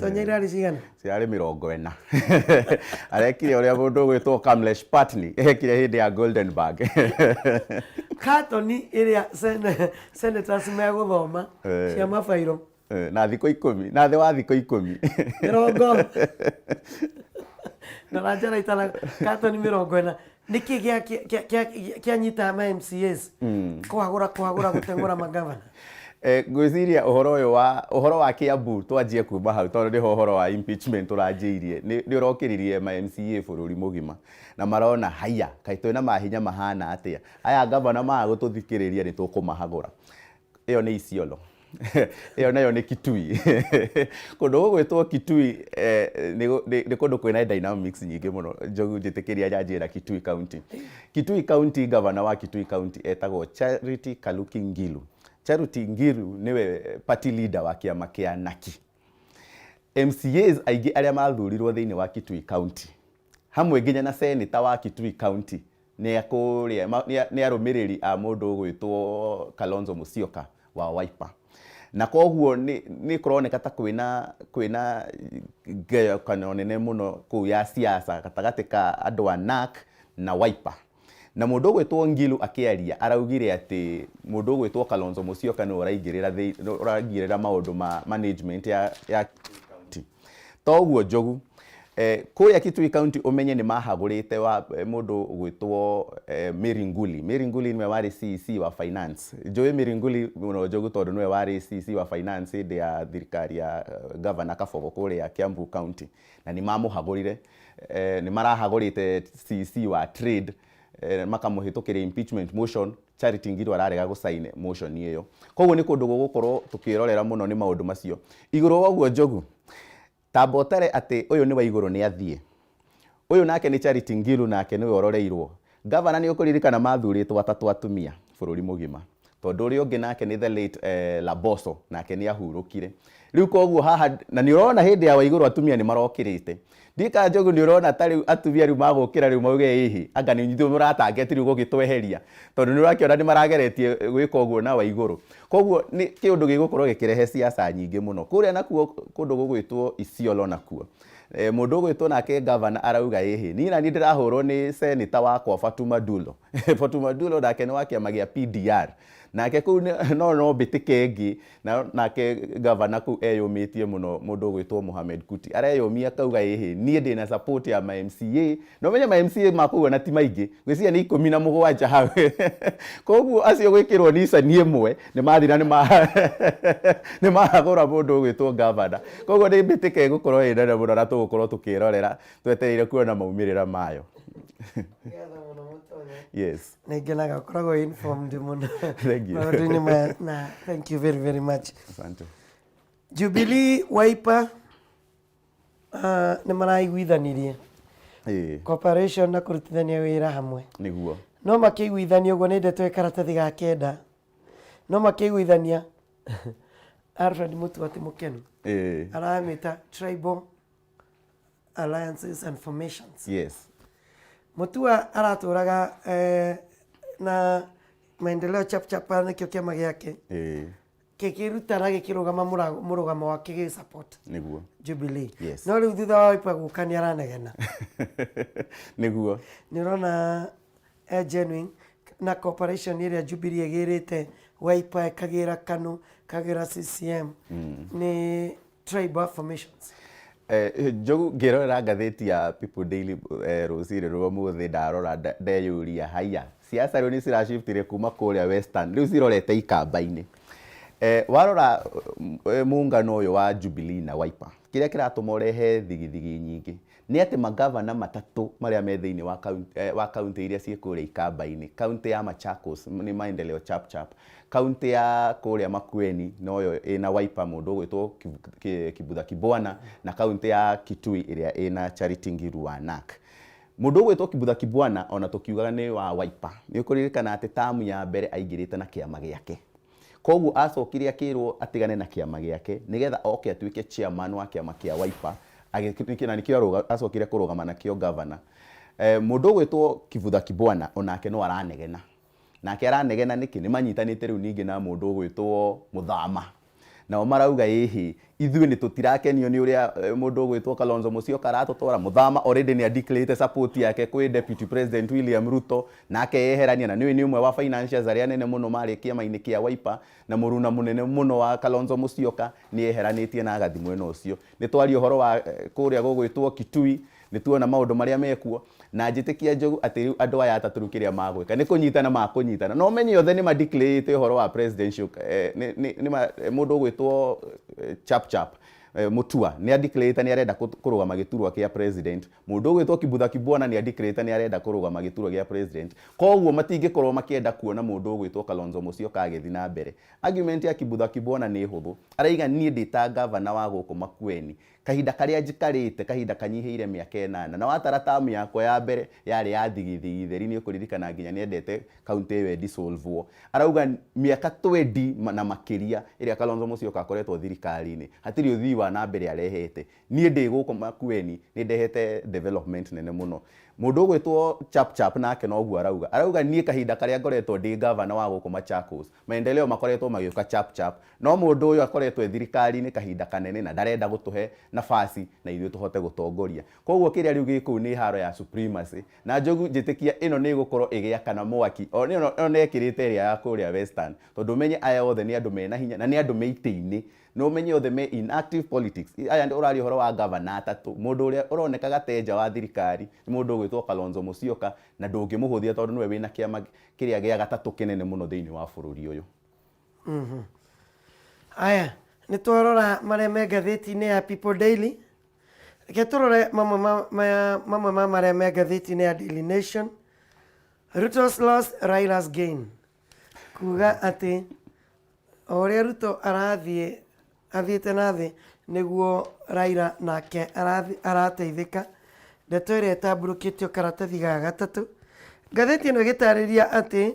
tonya irarĩ cigana? Cirarĩ 40. Arekire ũrĩa mũndũ ũgwĩtwo Kamlesh Patni ekire hĩndĩ ya Goldenberg. Katoni ĩrĩa senators megũthoma cia mabairo. Na thikũ 10, na thĩ wa thikũ 10. Mĩrongo na ranjara itana katoni 40. Nĩkĩ kĩanyita ma MCAs kũhagũra kũhagũra gũteng'ũra magavana? Ngwĩciria ũhoro ũyũ wa ũhoro wa Kiambu twanjie kuma hau tondũ nĩho ũhoro wa impeachment ũranjĩirie nĩ ũrokĩririe ma MCA bũrũri mũgima na marona haiya kaĩ twĩna mahinya mahana atĩa aya gavana maga gũtũthikĩrĩria nĩ tũkũmahagũra. Ĩyo nĩ Isiolo. Ĩyo nayo nĩ Kitui. Kũndũ gũgwĩtwo Kitui nĩ kũndũ kwĩna dynamics nyingĩ mũno. Njogu njĩtĩkĩria nyanjie na Kitui County. Kitui County, governor wa Kitui County etagwo Charity Kaluki Ngilu. Charity Ngilu nĩwe party leader wa kĩama kĩa NAKI. MCAs aingĩ arĩa mathurirwo thĩinĩ wa Kitui County hamwe nginya na senator wa Kitui County nĩ a kũrĩa nĩ arũmĩrĩri a mũndũ ũgwĩtwo Kalonzo Musyoka wa Wiper. Na koguo nĩ kũroneka ta kwĩna kwĩna ngayũkano nene mũno kũu ya siasa gatagatĩ ka andũ a NARC na Wiper. Na mũndũ ũgwĩtwo Ngilu akĩaria araugire atĩ mũndũ ũgwĩtwo Kalonzo Musyoka nĩwe ũraingĩrĩra ũraingĩrĩra maũndũ ma management ya ya Kitui County. To ũguo Njogu, kũrĩa Kitui County ũmenye nĩ mahagũrĩte wa mũndũ ũgwĩtwo Mary Nguli. Mary Nguli nĩwe warĩ CEC wa finance. Njũĩ Mary Nguli mũno Njogu tondũ nĩwe warĩ CEC wa finance hĩndĩ ya thirikari ya Governor Kabogo kũrĩa Kiambu County. Na nĩ mamũhagũrire, nĩ marahagũrĩte CEC wa trade makamũhĩtũkĩria impeachment motion. Charity Ngilu ararega gũ sign motion ĩyo. Koguo nĩ kũndũ gũgũkorwo tũkĩrorera mũno nĩ maũndũ macio. Igũrũ wa ũguo Njogu, tamba ũtare atĩ ũyũ nĩ Waigũrũ nĩ athiĩ. Ũyũ nake nĩ Charity Ngilu nake nĩwe ũroreirwo. Gavana nĩ ũkũririkana mathurĩtwo atatũ atumia bũrũri mũgima. Tondũ ũrĩa ũngĩ nake nĩ the late Laboso nake nĩ ahurũkire. Rĩu koguo haha, na nĩ ũrona hĩndĩ ya Waigũrũ atumia nĩ marokĩrĩte. Ndiũĩ kana Njogu nĩ ũrona ta rĩu atumia rĩu magũkĩra rĩu mauge ĩhĩ, anga nĩ ithuĩ mũratarget rĩu gũgĩtweheria. Tondũ nĩ ũrakĩona nĩ marageretie gwĩka ũguo na Waigũrũ. Koguo nĩ kĩũndũ gĩgũkorwo gĩkĩrehe siasa nyingĩ mũno. Kũrĩa nakuo kũndũ gũgwĩtwo Isiolo nakuo, mũndũ ũgwĩtwo nake governor arauga ĩhĩ, niĩ naniĩ ndĩrahũrwo nĩ senator wakwa Fatuma Dulo. Fatuma Dulo nake nĩ wa kĩama gĩa PDR. Nake kũu no no mbĩtĩka ĩngĩ na nake gavana kũu eyũmĩtie mũno, mũndũ ũgwĩtwo Mohamed Kuti areyũmia akauga ĩhĩ, niĩ ndĩna support ya ma MCA. Na ũmenye ma MCA ma kũu ona ti maingĩ, ngwĩciria nĩ 17 hau. Koguo acio gwĩkĩrwo Nissan ĩmwe nĩ mathira, nĩ mahagũra mũndũ ũgwĩtwo gavana. Koguo nĩ mbĩtĩka ĩgũkorwo ĩ nene mũno na tũgũkorwo tũkĩrorera twetereire kuona maumĩrĩra mayo. Ngatho mũno, Mũtonya. Yes. Nĩ ngenaga ũkoragwo informed mũno Thank you. maũndũ-inĩ maya, na thank you very very much. Asante. Jubilee, Wiper nĩ maraiguithanirie cooperation na kũrutithania wĩra hamwe. Nĩguo. No makĩiguithania ũguo, nĩ ndeto ĩ karatathi ga kenda, no makĩiguithania, Alfred Mutua ti mũkenu. Aramĩta tribal alliances and formations. Mutua aratũraga na Maendeleo Chap Chap, nĩkĩo kĩama gĩake kĩkĩruta na gĩkĩrũgama mũrũgamo wake gĩ support Jubilee. No rĩu thutha wa Wiper gũka nĩ aranegena. Nĩ ũrona genuine na cooperation ĩrĩa Jubilee ĩgĩrĩte Wiper, ĩkagĩra KANU, ĩkagĩra CCM, nĩ tribal formations? Njogu, ngĩrorera ngathĩti ya People Daily rũcinĩ rwa ũmũthĩ, ndarora ndeyũria, haiya, siasa rĩu nĩ cirashiftire kuma kũrĩa Western, rĩu cirorete ikamba-inĩ. Warora mũngano ũyũ wa Jubilee na Wiper, kĩrĩa kĩratũma ũrehe thigithigi nyingĩ nĩ atĩ magavana matatũ marĩa me thĩinĩ wa kaunti iria ciĩ kũrĩa ikamba-inĩ, kaunti ya Machakos nĩ Maendeleo Chap Chap, kaunti ya kũrĩa Makueni noyo ĩna Wiper, mũndũ ũgwĩtwo Kibutha Kibwana, na kaunti ya Kitui ĩrĩa ĩna Charity Ngilu wa NARC. Mũndũ ũgwĩtwo Kibutha Kibwana, ona tũkiugaga nĩ wa Wiper, nĩ ũkũririkana atĩ tamu ya mbere aingĩrĩte na kĩama gĩake. Koguo acokire akĩrwo atigane na kĩama gĩake nĩgetha oke atuĩke chairman wa kĩama kĩa Wiper, na nĩkĩo acokire kũrũgama nakĩo governor. Mũndũ ũgwĩtwo Kivutha Kibwana onake no aranegena. Nake aranegena nĩkĩ? Nĩ manyitanĩte rĩu ningĩ na mũndũ ũgwĩtwo Mũthama. Nao marauga ĩhĩ, ithuĩ nĩ tũtirakenio nĩ ũrĩa mũndũ ũgwĩtwo Kalonzo Musyoka aratũtwara. Mũthama already nĩ adeclarĩte support yake kwĩ Deputy President William Ruto, na akeyeherania, na nĩũĩ nĩ ũmwe wa financiers arĩa anene mũno marĩ kĩama-inĩ kĩa Wiper, na mũruna mũnene mũno wa Kalonzo Musyoka nĩ eheranĩtie na agathi mwena ũcio. Nĩ twaria ũhoro wa kũrĩa gũgwĩtwo Kitui, nĩ tuona maũndũ marĩa mekuo, na njĩtĩkia, Njogu, atĩ rĩu andũ aya atatũ rĩu kĩrĩa magwĩka nĩ kũnyitana makũnyitana. Na ũmenye othe nĩ madeclarĩte ũhoro wa presidential, nĩ mũndũ ũgwĩtwo Chap Chap Mutua nĩ adeclarĩte nĩ arenda kũrũgama gĩturwa kĩa president. Mũndũ ũgwĩtwo Kibutha Kibwana nĩ adeclarĩte nĩ arenda kũrũgama gĩturwa gĩa president. Koguo matingĩkorwo makĩenda kuona mũndũ ũgwĩtwo Kalonzo Musyoka agĩthiĩ na mbere. Argument ya Kibutha Kibwana nĩ hũthũ, araiga niĩ ndĩ ta gavana wa gũkũ Makueni, kahinda karĩa njikarĩte, kahinda kanyihĩire mĩaka 8, na watara tamu yakwa ya mbere yarĩ ya thigithigi theri, nĩ ũkũririkana nginya nĩendete kaunti ĩyo ĩdisolvwo. Arauga mĩaka twendi na makĩria ĩrĩa Kalonzo Musyoka akoretwo thirikari-inĩ, hatirĩ ũthii wa na mbere arehete. Niĩ ndĩ gũkũ Makueni nĩ ndehete development nene mũno. Mũndũ ũgwĩtwo Chap Chap nake noguo arauga. Arauga niĩ kahinda karĩa ngoretwo ndĩ gavana wa gũkũ Machakos, maendeleo makoretwo magĩũka chap chap, no mũndũ ũyũ akoretwo e thirikari-inĩ kahinda kanene na ndarenda gũtũhe nabasi na ithuĩ tũhote gũtongoria. Koguo kĩrĩa rĩu gĩ kũu nĩ haro ya supremacy, na Njogu, njĩtĩkia ĩno nĩ ĩgũkorwo ĩgĩakana mwaki ona ĩkĩrĩte ĩrĩa ya kũrĩa Western, tondũ ũmenye aya othe nĩ andũ mena hinya na nĩ andũ me itĩ-inĩ, na ũmenye othe me in active politics. Aya ũraria ũhoro wa gavana atatũ, mũndũ ũrĩa ũronekaga ta nja wa thirikari nĩ mũndũ ũgwĩtwo Kalonzo Musyoka, na ndũngĩmũhũthia tondũ nĩwe wĩna kĩama kĩrĩa gĩa gatatũ kĩnene mũno thĩinĩ wa bũrũri ũyũ. Aya, nĩ twarora marĩa me ngathĩti-inĩ ya People Daily. Reke tũrore mamwe ma marĩa me ngathĩti-inĩ ya Daily Nation. Ruto's loss, Raila's gain. Kuga atĩ o ũrĩa Ruto arathiĩ athiĩte na thĩ, nĩguo Raila nake arateithĩka. Ndeto ĩrĩa ĩtambũrũkĩtio karatathi ga gatatũ. Ngathĩti ĩno ĩgĩtarĩria atĩ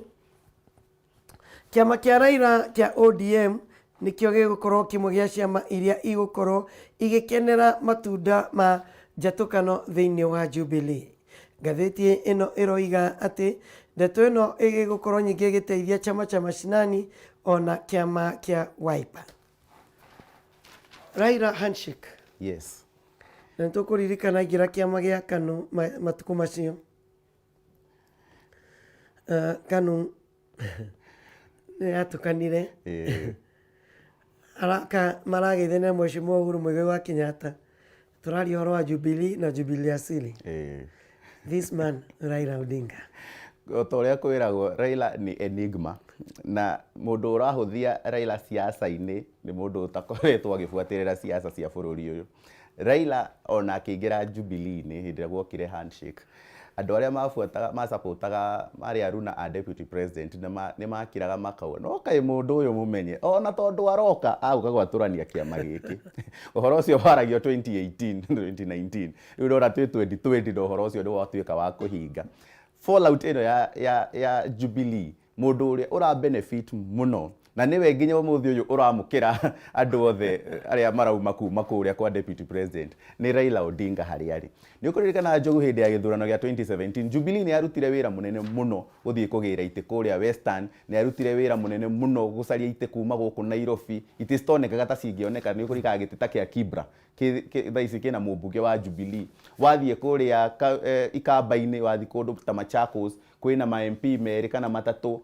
kĩama kĩa Raila kĩa ODM nĩkĩo gĩgũkorwo kĩmwe gĩa ciama iria igũkorwo igĩkenera matunda ma njatũkano thĩinĩ wa Jubilee. Ngathĩti ĩno ĩroiga atĩ ndeto ĩno ĩgũkorwo nyingĩ ĩgĩteithia chama cha Mashinani ona kĩama kĩa Wiper. Raila handshake. Na nĩtũkũririkana aingĩra kĩama gĩa KANU matukũ macio. KANU Nĩ yatũkanire. Ĩĩ. Araka marageithania Mheshimiwa Uhuru Muigai wa Kenyatta. Tũraria ũhoro wa Jubilee na Jubilee Asili. Ĩĩ. This man Raila Odinga. O ta ũrĩa kwĩragwo Raila nĩ enigma na mũndũ ũrahũthia Raila siasa-inĩ nĩ mũndũ ũtakoretwo agĩbuatĩrĩra siasa cia bũrũri ũyũ. Raila ona akĩingĩra Jubilee-inĩ hĩndĩ ĩrĩa gwokire handshake, andũ arĩa mabuataga macapotaga marĩ aruna a deputy president nĩ makiraga makauga no kaĩ mũndũ ũyũ mũmenye ona tondũ aroka agũka gwatũrania kĩama gĩkĩ. Ũhoro ũcio waragio 2018, 2019 rĩu ũrona twĩ 2020 na ũhoro ũcio nĩ watuĩka wa kũhinga. Fallout ĩno ya Jubilee Mũndũ ũrĩa ũra benefit mũno na nĩwe nginya ũmũthĩ ũyũ ũramũkĩra andũ othe arĩa marauma kuma kũrĩa kwa deputy president nĩ Raila Odinga harĩa arĩ. Nĩ ũkũririkana Njogu hĩndĩ ya gĩthurano gĩa 2017 Jubilee nĩ yarutire wĩra mũnene mũno gũthiĩ kũgĩra itĩ kũrĩa Western, nĩ yarutire wĩra mũnene mũno gũcaria itĩ kuma gũkũ Nairobi, itĩ citonekaga ta cingĩoneka. Nĩ ũkũririkana gĩtĩ ta kĩa Kibra thaa ici kĩna mũmbunge wa Jubilee. Wathiĩ kũrĩa Ikamba-inĩ, wathiĩ kũndũ ta Machakos, kwĩna ma MP merĩ kana matatũ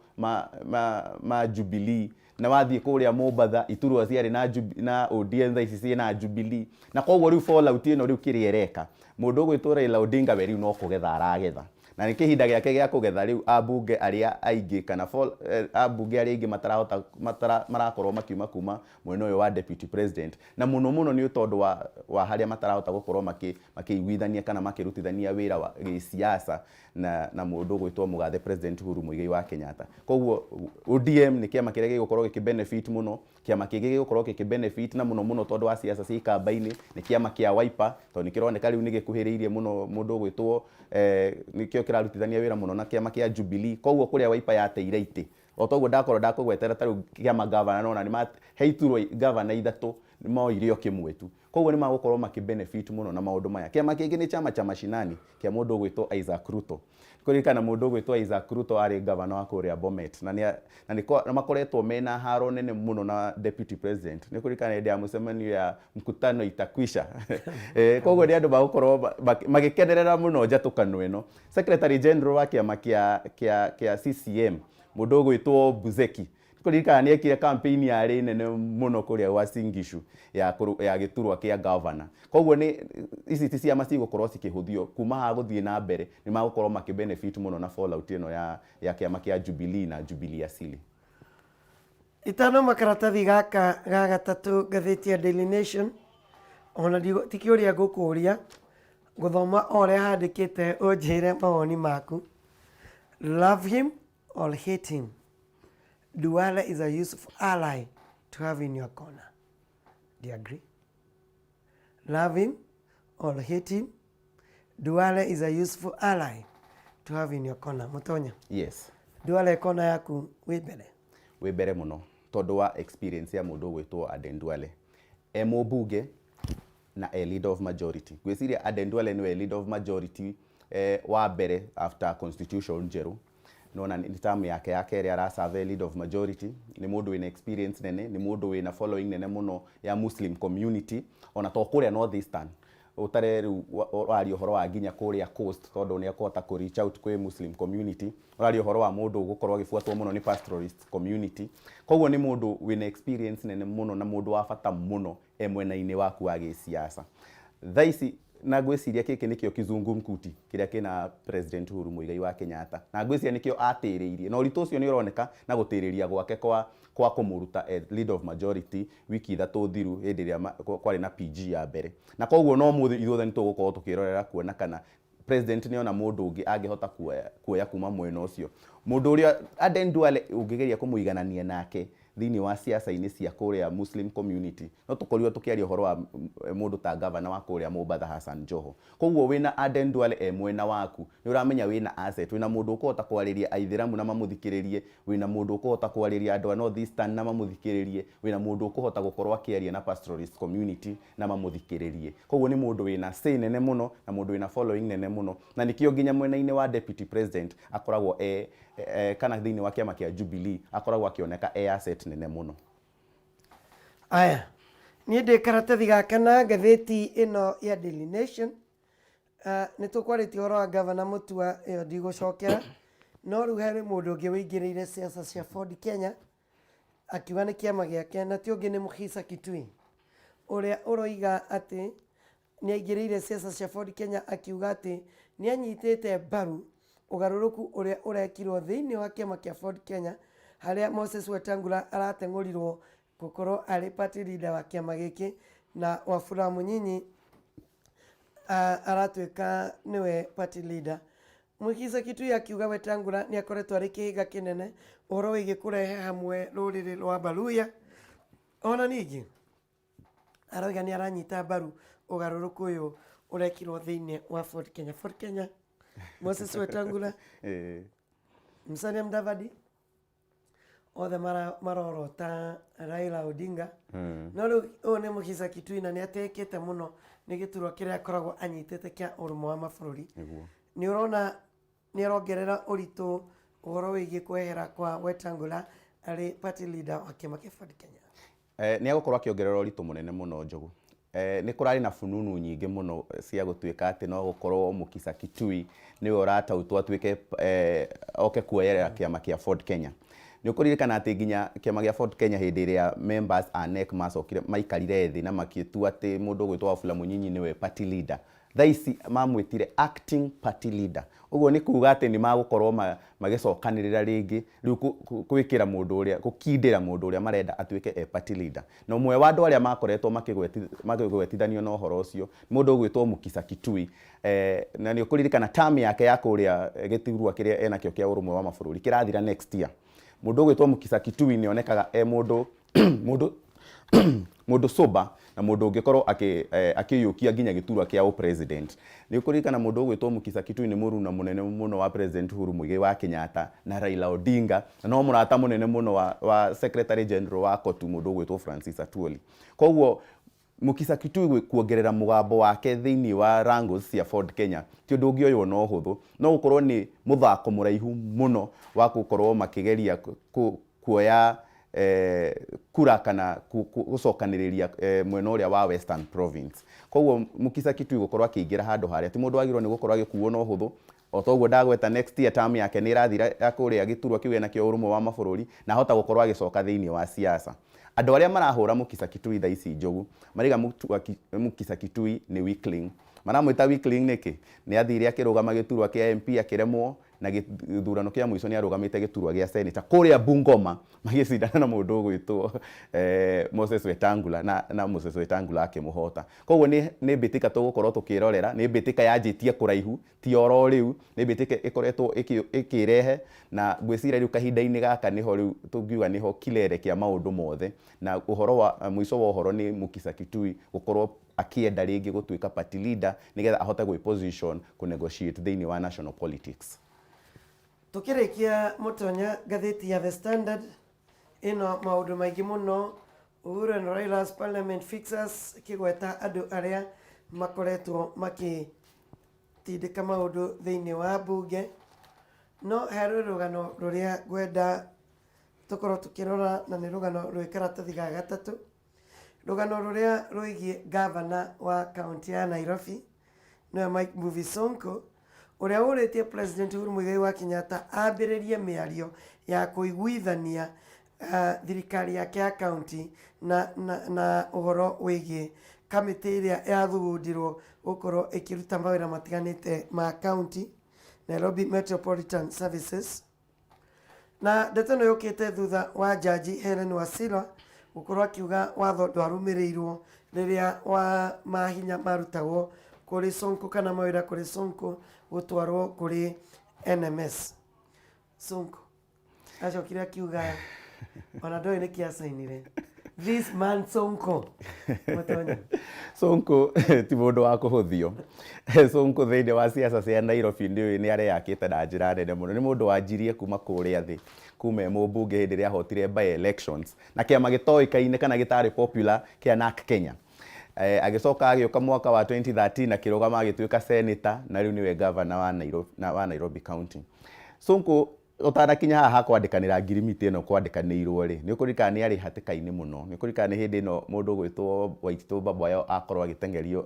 ma Jubilee. Na wathiĩ kũrĩa Mombatha, iturwa ciarĩ na ODM thaa ici ciĩna Jubilee. Na koguo rĩu fallout ĩno rĩu kĩrĩa ĩreka, mũndũ ũgwĩtwo Raila Odinga we rĩu no kũgetha aragetha. Na nĩ kĩhinda gĩake gĩa kũgetha rĩu ambunge arĩa aingĩ kana ambunge arĩa aingĩ matarahota, marakorwo makiuma kuma mwena ũyũ wa deputy president. Na mũno mũno nĩ tondũ wa harĩa matarahota gũkorwo makĩiguithania kana makĩrutithania wĩra wa gĩsiasa na mũndũ ũgwĩtwo mũgathe President Uhuru Muigai wa Kenyatta. Koguo ODM nĩ kĩama kĩrĩa gĩgũkorwo gĩkĩ benefit mũno, kĩama kĩngĩ gĩgũkorwo gĩkĩ benefit na mũno mũno tondũ wa siasa cia ikamba-inĩ nĩ kĩama kĩa Wiper, tondũ nĩ kĩroneka rĩu nĩ gĩkuhĩrĩirie mũno mũndũ ũgwĩtwo nĩkĩo kĩrarutithania wĩra mũno na kĩama kĩa Jubilee. Koguo kũrĩa Wiper yateire itĩ, o toguo ndakorwo ndakũgwetera ta rĩu kĩama gavana nona nĩ he iturwa gavana ithatũ moire o kĩmwe tu. Koguo nĩ magũkorwo makĩ benefit mũno na maũndũ maya. Kĩama kĩngĩ nĩ chama cha mashinani kĩa mũndũ ũgwĩtwo Isaac Ruto. Kũririkana mũndũ ũgwĩtwo Isaac Ruto arĩ gavana wa kũrĩa Bomet na nĩ makoretwo mena haro nene mũno na deputy president. Nĩ ũkũririkana hĩndĩ ya mũcemanio ya mkutano itakwisha. Koguo nĩ andũ magũkorwo magĩkenerera mũno njatũkano ĩno. Secretary General wa kĩama kĩa CCM mũndũ ũgwĩtwo Buzeki Kũririkana nĩ ekire campaign yarĩ nene mũno kũrĩa Uasin Gishu ya gĩturwa kĩa governor. Koguo nĩ ici ti ciama cigũkorwo cikĩhũthio kuma haha gũthiĩ na mbere nĩ magũkorwo makĩ benefit mũno na fallout ĩno ya kĩama kĩa Jubilee na Jubilee Asili. Itanauma karatathi gaka ga gatatũ ngathĩti ya Daily Nation, ona ti kĩũria ngũkũria, ngũthoma o ũrĩa handĩkĩte ũnjĩre mawoni maku. Love him or hate him, Duale is a useful ally to have in your corner. Do you agree? Love him or hate him, Duale is a useful ally to have in your corner. Mutonya. Yes. Duale kona yaku wĩ mbere. Wĩ mbere mũno tondũ wa experience ya mũndũ ũgwĩtwo Aden Duale. E mũmbunge na e leader of majority. Ngwĩciria Aden Duale nĩwe leader of majority wa mbere after constitution njerũ. Nona nĩ term yake ya kerĩ ara serve leader of majority. Nĩ mũndũ wĩna experience nene, nĩ mũndũ wĩna following nene mũno ya Muslim community, ona to kũrĩa North Eastern. Ũtare rĩu ũraria ũhoro wa nginya kũrĩa Coast tondũ nĩ ekũhota kũ reach out kwĩ Muslim community. Ũraria ũhoro wa mũndũ ũgũkorwo agĩbuatwo mũno nĩ pastoralist community. Koguo nĩ mũndũ wĩna experience nene mũno na mũndũ wa bata mũno e mwena-inĩ waku wa gĩsiasa. Thaa ici na ngwĩciria gĩkĩ nĩkĩo kizungumkuti kĩrĩa kĩna President Uhuru Muigai wa Kenyatta, na ngwĩciria nĩkĩo atĩrĩirie, na ũritũ ũcio nĩ ũroneka na gũtĩrĩria gwake kwa kũmũruta leader of majority wiki ithatũ thiru hĩndĩ ĩrĩa kwarĩ na PG ya mbere. Na koguo no ũmũthĩ ithuothe nĩ tũgũkorwo tũkĩrorera kuona kana President nĩ ona mũndũ ũngĩ angĩhota kuoya kuma mwena ũcio. Mũndũ ũrĩa Aden Duale ũngĩgeria kũmũiganania nake thĩinĩ wa siasa-inĩ cia kũrĩa Muslim community, no tũkorirwo tũkĩaria ũhoro wa mũndũ ta gavana wa kũrĩa Mombatha Hassan Joho. Koguo wĩna Aden Duale e mwena waku, nĩ ũramenya wĩna asset, wĩna mũndũ ũkũhota kwarĩria aithĩramu na mamũthikĩrĩrie, wĩna mũndũ ũkũhota kwarĩria andũ a North Eastern na mamũthikĩrĩrie, wĩna mũndũ ũkũhota gũkorwo akĩaria na pastoralist community na mamũthikĩrĩrie. Koguo nĩ mũndũ wĩna say nene mũno na mũndũ wĩna following nene mũno, na nĩkĩo nginya mwena-inĩ wa deputy president akoragwo e kana thĩinĩ wa kĩama kĩa Jubilee akoragwo akĩoneka e asset nene mũno. Aya, niĩ ndĩ karatathi ga kana ngathĩti ĩno ya Daily Nation. Nĩ tũkwarĩtie ũhoro wa Gavana Mutua, ĩyo ndigũcokera. No rĩu harĩ mũndũ ũngĩ wĩingĩrĩire siasa cia Ford Kenya. Akiuga nĩ kĩama gĩake na ti ũngĩ nĩ Mukhisa Kitui ũrĩa ũroiga atĩ nĩ aingĩrĩire siasa cia Ford Kenya akiuga atĩ nĩ anyitĩte mbaru ũgarũrũku ũrĩa ũrekirwo thĩinĩ wa kĩama kĩa Ford Kenya harĩa Moses Wetangula arateng'ũrirwo gũkorwo arĩ party leader wa kĩama gĩkĩ na Wafula Munyinyi aratuĩka nĩwe party leader. Mukhisa Kituyi akiuga Wetangula nĩ akoretwo arĩ kĩhĩnga kĩnene ũhoro wĩgiĩ kũrehe hamwe rũrĩrĩ rwa Baluya. Ona ningĩ arauga nĩ aranyita mbaru ũgarũrũku ũyũ ũrekirwo thĩinĩ wa Ford Kenya. Ford Kenya, Moses Wetangula, Musalia Mudavadi, othe marorota Raila Odinga. No rĩu ũyũ nĩ Mukhisa Kituyi na nĩ atĩĩkĩte mũno nĩ gĩturwa kĩrĩa akoragwo anyitĩte kĩa ũrũmwe wa mabũrũri. Nĩ ũrona nĩ arongerera ũritũ ũhoro wĩgiĩ kwehera kwa Wetangula arĩ party leader wa kĩama kĩa Ford Kenya. Nĩ egũkorwo akĩongerera ũritũ mũnene mũno Njogu. Nĩ kũrarĩ na fununu nyingĩ mũno cia gũtuĩka atĩ no gũkorwo Mukhisa Kituyi nĩwe ũratautwo atuĩke oke kuoyerera kĩama kĩa Ford Kenya. Nĩ ũkũririkana atĩ nginya kĩama gĩa Ford Kenya hĩndĩ ĩrĩa members a NEC macokire maikarire thĩ na magĩtua atĩ mũndũ ũgwĩtwo Wafula Munyinyi nĩwe party leader. Thaa ici mamwĩtire acting party leader. Ũguo nĩ kuga atĩ nĩ magũkorwo magĩcokanĩrĩra rĩngĩ rĩu gwĩkĩra mũndũ ũrĩa, gũkindĩra mũndũ ũrĩa marenda atuĩke e party leader. Na ũmwe wa andũ arĩa makoretwo makĩgwetithanio na ũhoro ũcio nĩ mũndũ ũgwĩtwo Mukhisa Kituyi. Na nĩ ũkũririkana term yake ya kũrĩa gĩturwa kĩrĩa enakĩo kĩa ũrũmwe wa mabũrũri kĩrathira next year. Mũndũ ũgwĩtwo Mukhisa Kituyi nĩ onekaga e mũndũ mũndũ mũndũ sober na mũndũ ũngĩkorwo akĩiyũkia nginya gĩturwa kĩa ũ-president. Nĩ ũkũririkana mũndũ ũgwĩtwo Mukhisa Kituyi nĩ mũruna mũnene mũno wa President Uhuru Muigai wa Kenyatta na Raila Odinga, na no mũrata mũnene mũno wa Secretary General wa COTU mũndũ ũgwĩtwo Francis Atwoli. Koguo Mukhisa Kituyi kuongerera mũgambo wake thĩinĩ wa wrangles cia Ford Kenya ti ũndũ ũngĩoywo na ũhũthũ, no gũkorwo nĩ mũthako mũraihu mũno wa gũkorwo makĩgeria kuoya kura kana gũcokanĩrĩria mwena ũrĩa wa Western Province. Koguo Mukhisa Kituyi gũkorwo akĩingĩra handũ harĩa ti mũndũ wagĩrĩirwo nĩ gũkorwo agĩkuo na ũhũthũ. O ta ũguo ndagweta next year term yake nĩ ĩrathira ya kũrĩa gĩturwa kĩu enakĩo ũrũmwe wa mabũrũri na ahota gũkorwo agĩcoka thĩinĩ wa siasa. Andũ arĩa marahũra Mukhisa Kituyi thaa ici Njogu maraiga Mukhisa Kituyi nĩ weakling. Maramwĩta weakling nĩkĩ? Nĩ athire akĩrũgama gĩturwa kĩa MP akĩremwo, na gĩthurano kĩa mũico nĩ arũgamĩte gĩturwa gĩa senator kũrĩa Bungoma magĩcindana na mũndũ ũgwĩtwo Moses Wetangula na Moses Wetangula akĩmũhota. Koguo nĩ mbĩtĩka tũgũkorwo tũkĩrorera, nĩ mbĩtĩka yanjĩtie kũraihu, ti oro rĩu, nĩ mbĩtĩka ĩkoretwo ĩkĩrehe, na ngwĩciria rĩu kahinda-inĩ gaka nĩho rĩu tũngiuga nĩho kilele kĩa maũndũ mothe, na ũhoro wa mũico wa ũhoro nĩ Mukhisa Kituyi gũkorwo akĩenda rĩngĩ gũtuĩka party leader nĩgetha ahote gwĩ position kũ negotiate thĩinĩ wa national politics. Tũkĩrĩkia Mũtonya, ngathĩti ya The Standard ĩno maũndũ maingĩ mũno, Uhuru and Raila's parliament fixers, ĩkĩgweta andũ arĩa makoretwo makĩtindĩka maũndũ thĩinĩ wa mbunge. No harĩ rũgano rũrĩa ngwenda tũkorwo tũkĩrora na nĩ rũgano rwĩ karatathi ga gatatũ. Rũgano rũrĩa rwĩgiĩ ngavana wa kaũntĩ ya Nairobi nĩwe Mike Mbuvi Sonko ũrĩa ũrĩtie President Uhuru Muigai wa Kenyatta ambĩrĩrie mĩario ya kũiguithania thirikari yake ya kaũntĩ na ũhoro wĩgiĩ kamĩtĩ ĩrĩa yathugundirwo gũkorwo ĩkĩruta mawĩra matiganĩte ma kaũntĩ, Nairobi Metropolitan Services. Na ndeto ĩno yũkĩte thutha wa jaji Helen Wasila gũkorwo akiuga watho ndwarũmĩrĩirwo rĩrĩa wa mahinya marutagwo kũrĩ Sonko kana mawĩra kũrĩ Sonko gũtwarwo kũrĩ NMS. Sonko acokire akiuga ona ndoĩ nĩkĩ acainire. This man Sonko. Mũtonya. Sonko ti mũndũ wa kũhũthio. Sonko thĩinĩ wa siasa cia Nairobi nĩ nĩ areyakĩte na njĩra nene mũno. Nĩ mũndũ wanjirie kuma kũrĩa thĩ, kuma e mũmbunge hĩndĩ ĩrĩa ahotire by elections na kĩama gĩtoĩkaine kana gĩtarĩ popular kĩa NARC Kenya. Agĩcoka agĩũka mwaka wa 2013 akĩrũgama agĩtuĩka senator na rĩu nĩwe governor wa Nairobi, wa Nairobi County. Sonko Ũtanakinya haha ha kwandĩkanĩra ngirimiti ĩno kwandĩkanĩirwo rĩ, nĩ ũkũririkana nĩ arĩ hatĩka-inĩ mũno. Nĩ ũkũririkana nĩ hĩndĩ ĩno mũndũ ũgwĩtwo Waititũ Babu akorwo agĩteng'erio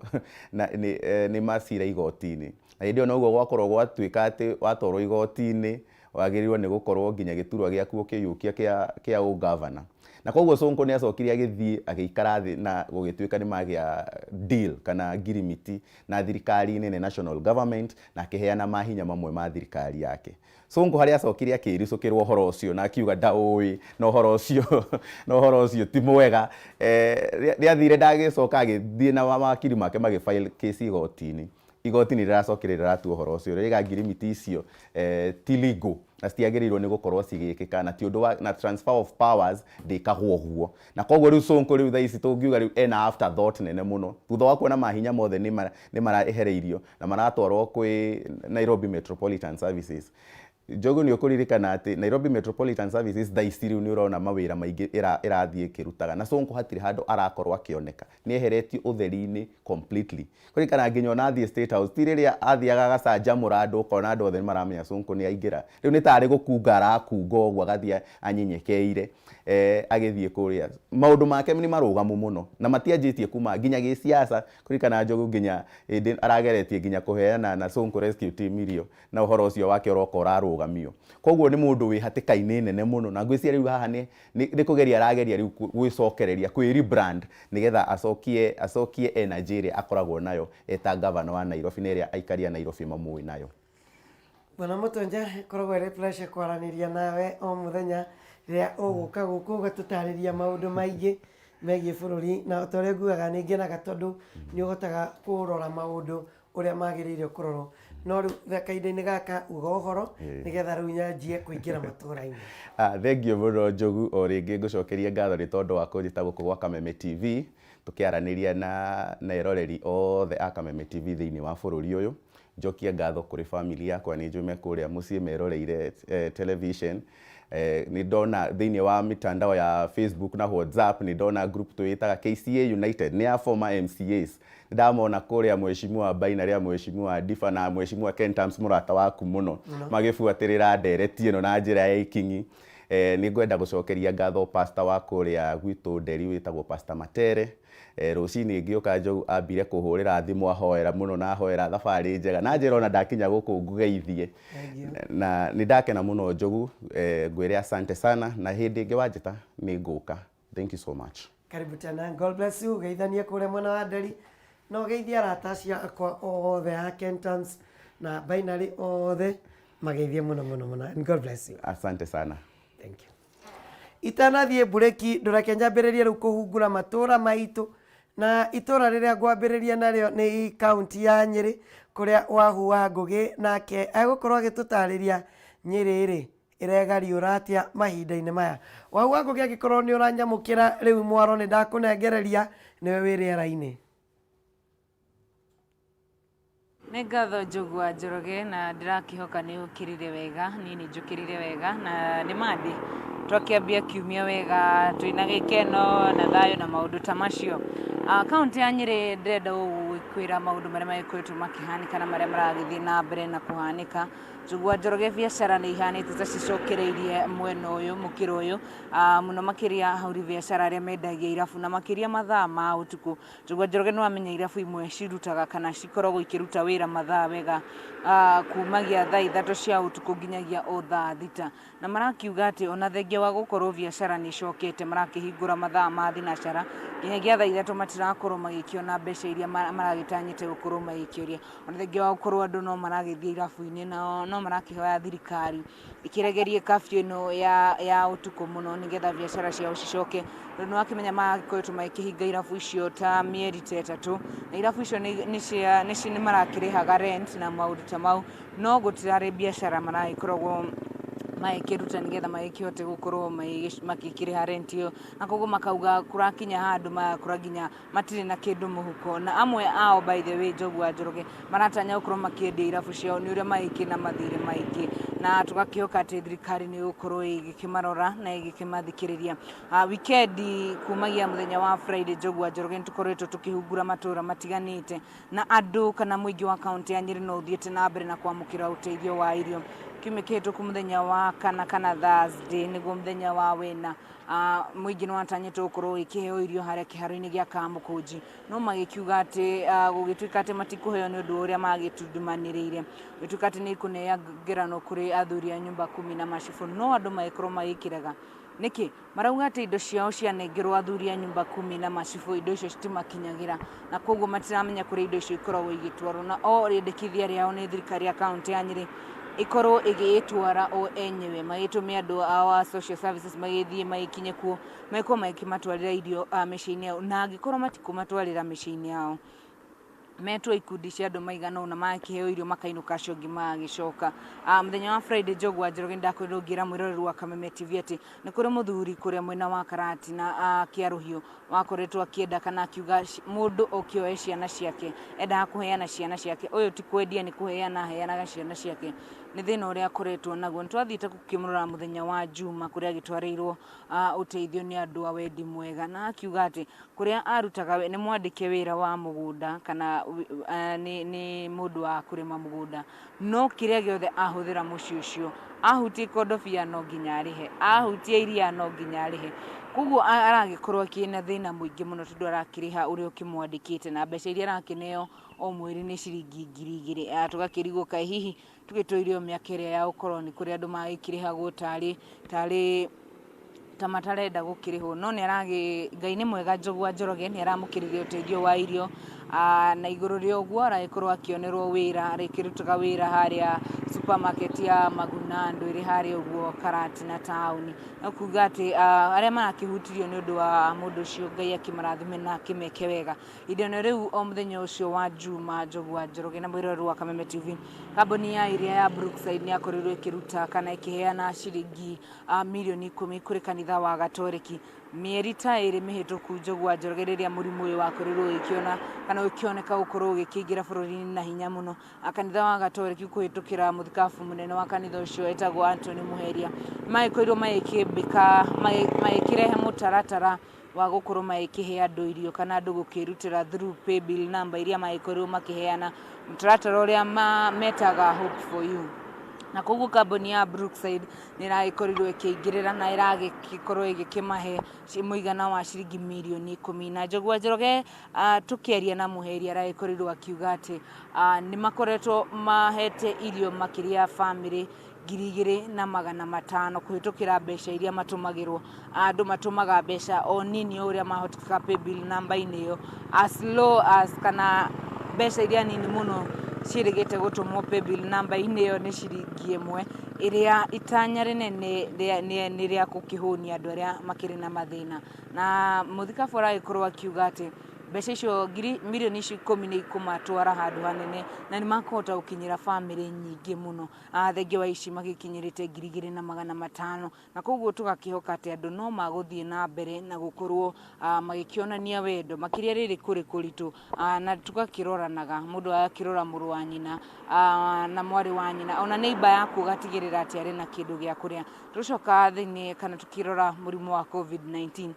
nĩ macira igoti-inĩ. Na hĩndĩ ĩyo noguo gwakorwo gwatuĩka atĩ watwarwo igoti-inĩ, Wagĩrĩirwo nĩ gũkorwo nginya gĩturwa gĩaku ũkĩiyũkia kĩa ũgavana. Na koguo Sonko nĩ acokire agĩthiĩ agĩikara thĩ na gũgĩtuĩka nĩ magĩa deal kana ngirimiti na thirikari nene, national government, na akĩheana mahinya mamwe ma thirikari yake. Sonko harĩa acokire akĩricũkĩrwo ũhoro ũcio na akiuga ndaũĩ na ũhoro ũcio, na ũhoro ũcio ti mwega. Rĩathire ndagĩcoka agĩthiĩ na mawakiri make magĩ file case igoti-inĩ. Igoti nĩ rĩracokire rĩratua ũhoro ũcio, rĩraiga ngirimiti icio ti legal na citiagĩrĩirwo nĩ gũkorwo cigĩkĩka, na ti ũndũ wa na transfer of powers ndĩkagwo ũguo. Na koguo rĩu Sonko rĩu thaa ici tũngiuga rĩu ena afterthought nene mũno thutha wa kuona mahinya mothe nĩ maraehereirio na maratwarwo kwĩ Nairobi Metropolitan Services. Njogu, nĩ ũkũririkana atĩ Nairobi Metropolitan Services thaa ici rĩu nĩ ũrona mawĩra maingĩ ĩrathiĩ ĩkĩrutaga, na Sonko hatirĩ handũ arakorwo akĩoneka, nĩ eheretio ũtheri-inĩ completely. Kũririkana nginya ona athiĩ State House, ti rĩrĩa athiaga agacanjamũra andũ, ũkona andũ othe nĩ maramenya Sonko nĩ aingĩra. Rĩu nĩ tarĩ gũkunga arakunga ũguo, agathiĩ anyenyekeire agĩthiĩ kũrĩa. Maũndũ make nĩ marũgamu mũno na matianjĩtie kuma nginya gĩsiasa. Kũririkana Njogu, nginya hĩndĩ arageretie nginya kũheana na Sonko Rescue Team irio, na ũhoro ũcio wake ũroka ũrarũgamio. Koguo nĩ mũndũ wĩ hatĩka-inĩ nene mũno, na ngwĩciria rĩu haha nĩ kũgeria arageria rĩu gwĩcokereria, kwĩ rebrand, nĩgetha acokie energy ĩrĩa akoragwo nayo eta gavana wa Nairobi na ĩrĩa aikari a Nairobi mamũĩ nayo. Bwana Mũtonja, ĩkoragwo ĩrĩ pleasure kwaranĩria nawe o mũthenya rĩrĩa ũgũka gũkũ ũgatũtarĩria maũndũ maingĩ megiĩ bũrũri. Na ta ũrĩa ngugaga, nĩ ngenaga tondũ nĩ ũhotaga kũrora maũndũ ũrĩa magĩrĩire kũrorwo. No rĩu kahinda-inĩ gaka uga ũhoro nĩgetha rĩu nyanjie kũingĩra matũũra-inĩ. Thengiũ mũno Njogu, o rĩngĩ ngũcokeria ngatho nĩ tondũ wa kũnjĩta gũkũ gwa Kameme TV, tũkĩaranĩria na eroreri othe a Kameme TV thĩinĩ wa bũrũri ũyũ. Njokie ngatho kũrĩ family yakwa, nĩ njũĩ me kũrĩa mũciĩ meroreire television. Nĩ ndona thĩinĩ wa mitandao ya Facebook na WhatsApp, nĩ ndona group twĩtaga KCA United, nĩ ya former MCAs. Ndamona kũrĩa Mheshimiwa Baina rĩa Mheshimiwa Difa na Mheshimiwa Ken Tams, mũrata waku mũno, magĩbuatĩrĩra ndereti ĩno na njĩra ya ikinyi. Nĩ ngwenda gũcokeria ngatho pastor wa kũrĩa gwitũ Nderi wĩtagwo Pastor Matere. Rũcinĩ ngĩũka, Njogu, ambire kũhũrĩra thimũ, ahoera mũno na ahoera thabarĩ njega, na njĩra ona ndakinya gũkũ ngũgeithie. Na nĩ ndakena mũno Njogu, ngwĩre asante sana, na hĩndĩ ĩngĩ wanjĩta nĩ ngũka. Thank you so much. Karibu tena, God bless you. Geithanie kũrĩa mwena wa Nderi na ũgeithie arata acio akwa othe a Kentans na Binary othe, mageithie mũno mũno mũno, and God bless you. Asante sana. Thank you. Itanathiĩ mburĩki, ndũreke nyambĩrĩrie rĩu kũhungura matũũra maitũ, na itũũra rĩrĩa ngwambĩrĩria narĩo nĩ kaunti ya Nyĩrĩ, kũrĩa Wahu wa Ngũgĩ nake egũkorwo agĩtũtarĩria Nyĩrĩ rĩ ĩregariũra atĩa mahinda-inĩ maya. Wahu wa Ngũgĩ, angĩkorwo nĩ ũranyamũkĩra rĩu mwaro, nĩ ndakũnengereria, nĩwe wĩ rĩera-inĩ. Nĩ ngatho Njogu wa Njoroge, na ndĩrakĩhoka nĩ ũkĩrire wega. Niĩ nĩ njũkĩrire wega na nĩ mandĩ twakĩambia kiumia wega twĩna gĩkeno na thayũ na maũndũ ta macio. Kaunti ya Nyĩrĩ, ndĩrenda gũkwĩra maũndũ marĩa magĩkoretwo makĩhanĩka na marĩa maragĩthiĩ na mbere na kũhanĩka. Njogu wa Njoroge, biacara nĩ ihanĩte ta cicokereirie mwena ũyũ mũkĩra ũyũ, mũno makĩria ahũri biacara arĩa mendagia irabu na makĩria mathaa ma ũtukũ. Njogu wa Njoroge, nĩ wamenya irabu imwe cirutaga kana cikoragwo ikĩruta wĩra mathaa wega kumagia thaa 3 cia ũtukũ nginyagia o thaa 6, na marakiuga atĩ ona thengia wa gũkorwo biacara nĩ icokete, marakĩhingũra mathaa ma thinacara nginyagia thaa 3, matirakorwo magĩkĩona mbeca iria maragĩtanyĩte gũkorwo magĩkĩoria, ona thengia wa gũkorwo andũ no maragĩthiĩ irabu-inĩ. Na no marakĩhoya thirikari ĩkĩregerie curfew ĩno ya ũtukũ mũno nĩgetha biacara ciao cicoke, tondũ nĩ wakĩmenya makoretwo magĩkĩhinga irabu icio ta mĩeri ta 3, na irabu icio nĩ marakĩrĩhaga rent na maũndũ ta mau, no gũtirarĩ biacara maragĩkoragwo magĩkĩruta nĩgetha magĩkĩhote gũkorwo magĩkĩrĩha rent ĩyo. Na koguo makauga kũrakinya handũ magakora nginya matirĩ na kĩndũ mũhuko, na amwe ao, by the way, Njogu wa Njoroge, maratanya gũkorwo makĩendia irabu ciao nĩ ũrĩa magĩkĩ na mathirĩ maingĩ, na tũgakĩhoka atĩ thirikari nĩ ĩgũkorwo ĩgĩkĩmarora na ĩgĩkĩmathikĩrĩria. Wikendi kumagia mũthenya wa Friday, Njogu wa Njoroge, nĩ tũkoretwo tũkĩhungura matũra matiganĩte, na andũ kana mũingĩ wa kaunti ya Nyĩrĩ no ũthiĩte na mbere na kwamũkĩra ũteithio wa irio. Kiumia kĩhĩtũku mũthenya wa kana kana Thursday nĩguo mũthenya wa wena, mũingĩ nĩ watanyĩtwo gũkorwo ũgĩkĩheo irio harĩa kĩharo-inĩ gĩa Kamũkũnji, no magĩkiuga atĩ gũgĩtuĩka atĩ matikũheo nĩ ũndũ wa ũrĩa magĩtundumanĩrĩire, gũtuĩka atĩ nĩ ikũnengeranwo kũrĩ athuri a nyũmba kumi na macibũ, no andũ magĩkorwo magĩkĩrega. Nĩkĩ marauga atĩ indo ciao cianengerwo athuri a nyũmba kumi na macibũ, indo icio citimakinyagĩra, na koguo matiramenya kũrĩa indo icio ikoragwo igĩtwarwo, na o rĩendekithia rĩao nĩ thirikari ya kaũntĩ ya Nyĩrĩ ikorwo ĩgĩĩtwara o enyewe, magĩtũme andũ ao a social services magĩthiĩ magĩkinye kuo, magĩkorwo magĩkĩmatwarĩra irio mĩciĩ-inĩ yao, na angĩkorwo matikũmatwarĩra mĩciĩ-inĩ yao, metwo ikundi cia andũ maigana ũna magakĩheo irio makainũka, acio angĩ magagĩcoka. Mũthenya wa Friday, Njogu wa Njoroge, ndakorirwo ngĩra mwĩroreri wa Kameme TV atĩ nĩ kũrĩ mũthuri kũrĩa mwena wa Karatina Kĩarũhiũ wakoretwo akĩenda kana akiuga mũndũ oke oe ciana ciake, endaga kũheana ciana ciake, ũyũ ti kwendia nĩ kũheana aheanaga ciana ciake, nĩ thĩna ũrĩa akoretwo naguo. Nĩ twathiĩte gũkĩmũrora mũthenya wa Juma kũrĩa agĩtwarĩirwo ũteithio nĩ andũ a wendi mwega, na akiuga atĩ kũrĩa arutaga nĩ mwandĩke wĩra wa mũgũnda kana nĩ mũndũ wa kũrĩma mũgũnda, no kĩrĩa gĩothe ahũthĩra mũciĩ ũcio, ahutie ikondobia no nginya arĩhe, ahutie iria no nginya arĩhe, koguo aragĩkorwo akĩna thĩna mũingĩ mũno tondũ arakĩrĩha ũrĩa ũkĩmwandĩkĩte, na mbeca iria arakĩneo o mweri nĩ ciringi 2000. Tũgakĩrigwo kaĩ hihi tũgĩtũire o mĩaka ĩrĩa ya ũkoroni kũrĩa andũ magĩkĩrĩhagwo tarĩ ta matarenda gũkĩrĩhwo, no nĩ aragĩ Ngai nĩ mwega, Njogu wa Njoroge nĩ aramũkĩrire ũteithio wa irio, na igũrũ rĩa ũguo aragĩkorwo akĩonerwo wĩra, arĩkĩrutaga wĩra harĩa supermarket ya Magunando ĩrĩ harĩa ũguo Karatina taũni. No kuga atĩ arĩa marakĩhutirio nĩ ũndũ wa mũndũ ũcio, Ngai akĩmarathime na akĩmeke wega. Indo rĩu o mũthenya ũcio wa Juma, Njogu wa Njoroge na mwĩroreri wa Kameme TV, kambuni ya iria ya Brookside nĩ yakorirwo ĩkĩruta kana ĩkĩheana ciringi mirioni 10 kũrĩ kanitha wa Gatoreki mĩeri ta ĩrĩ mĩhĩtũku, Njogu wa Njoroge, rĩrĩa mũrimũ ũyũ wakorirwo ũgĩkĩona kana ũkĩoneka gũkorwo ũgĩkĩingĩra bũrũri-inĩ na hinya mũno. Kanitha wa Gatoreki kũhĩtũkĩra mũthikabu mũnene wa kanitha ũcio etagwo Anthony Muheria, magĩkorirwo magĩkĩmbĩka magĩkĩrehe mũtaratara wa gũkorwo magĩkĩhe andũ irio kana andũ gũkĩrutĩra through paybill number iria magĩkorirwo makĩheana, mũtaratara ũrĩa metaga Hope for You, na koguo kambuni ya Brookside nĩ ĩragĩkorirwo ĩkĩingĩrĩra na ĩragĩkorwo ĩgĩkĩmahe mũigana wa ciringi mirioni 10. Na Njogu wa Njoroge, tũkĩaria na Muheria, aragĩkorirwo akiuga atĩ nĩ makoretwo mahete irio makĩria ya bamĩrĩ 2500 kũhĩtũkĩra mbeca iria matũmagĩrwo. Andũ matũmaga mbeca o nini o ũrĩa mahotekeka paybill namba-inĩ ĩyo, as low as kana mbeca iria nini mũno ciĩrĩgĩte gũtũmwo paybill namba-inĩ ĩyo nĩ ciringi 1, ĩrĩa itanya rĩnene nĩ rĩa gũkĩhũnia andũ arĩa makĩrĩ na mathĩna. Na mũthikabu aragĩkorwo akiuga atĩ mbeca icio mirioni icio 10 nĩ ikũmatwara handũ hanene na nĩ makũhota gũkinyĩra bamĩrĩ nyingĩ mũno, thengia wa ici magĩkinyĩrĩte 2500, na koguo tũgakĩhoka atĩ andũ no magũthiĩ na mbere na gũkorwo magĩkĩonania wendo makĩria rĩrĩ kũrĩ kũritũ, na tũgakĩroranaga, mũndũ agakĩrora mũrũ wa nyina na mwarĩ wa nyina, ona neighbor yaku ũgatigĩrĩra atĩ arĩ na kĩndũ gĩa kũrĩa. Tũcoka thĩinĩ kana tũkĩrora mũrimũ wa COVID-19,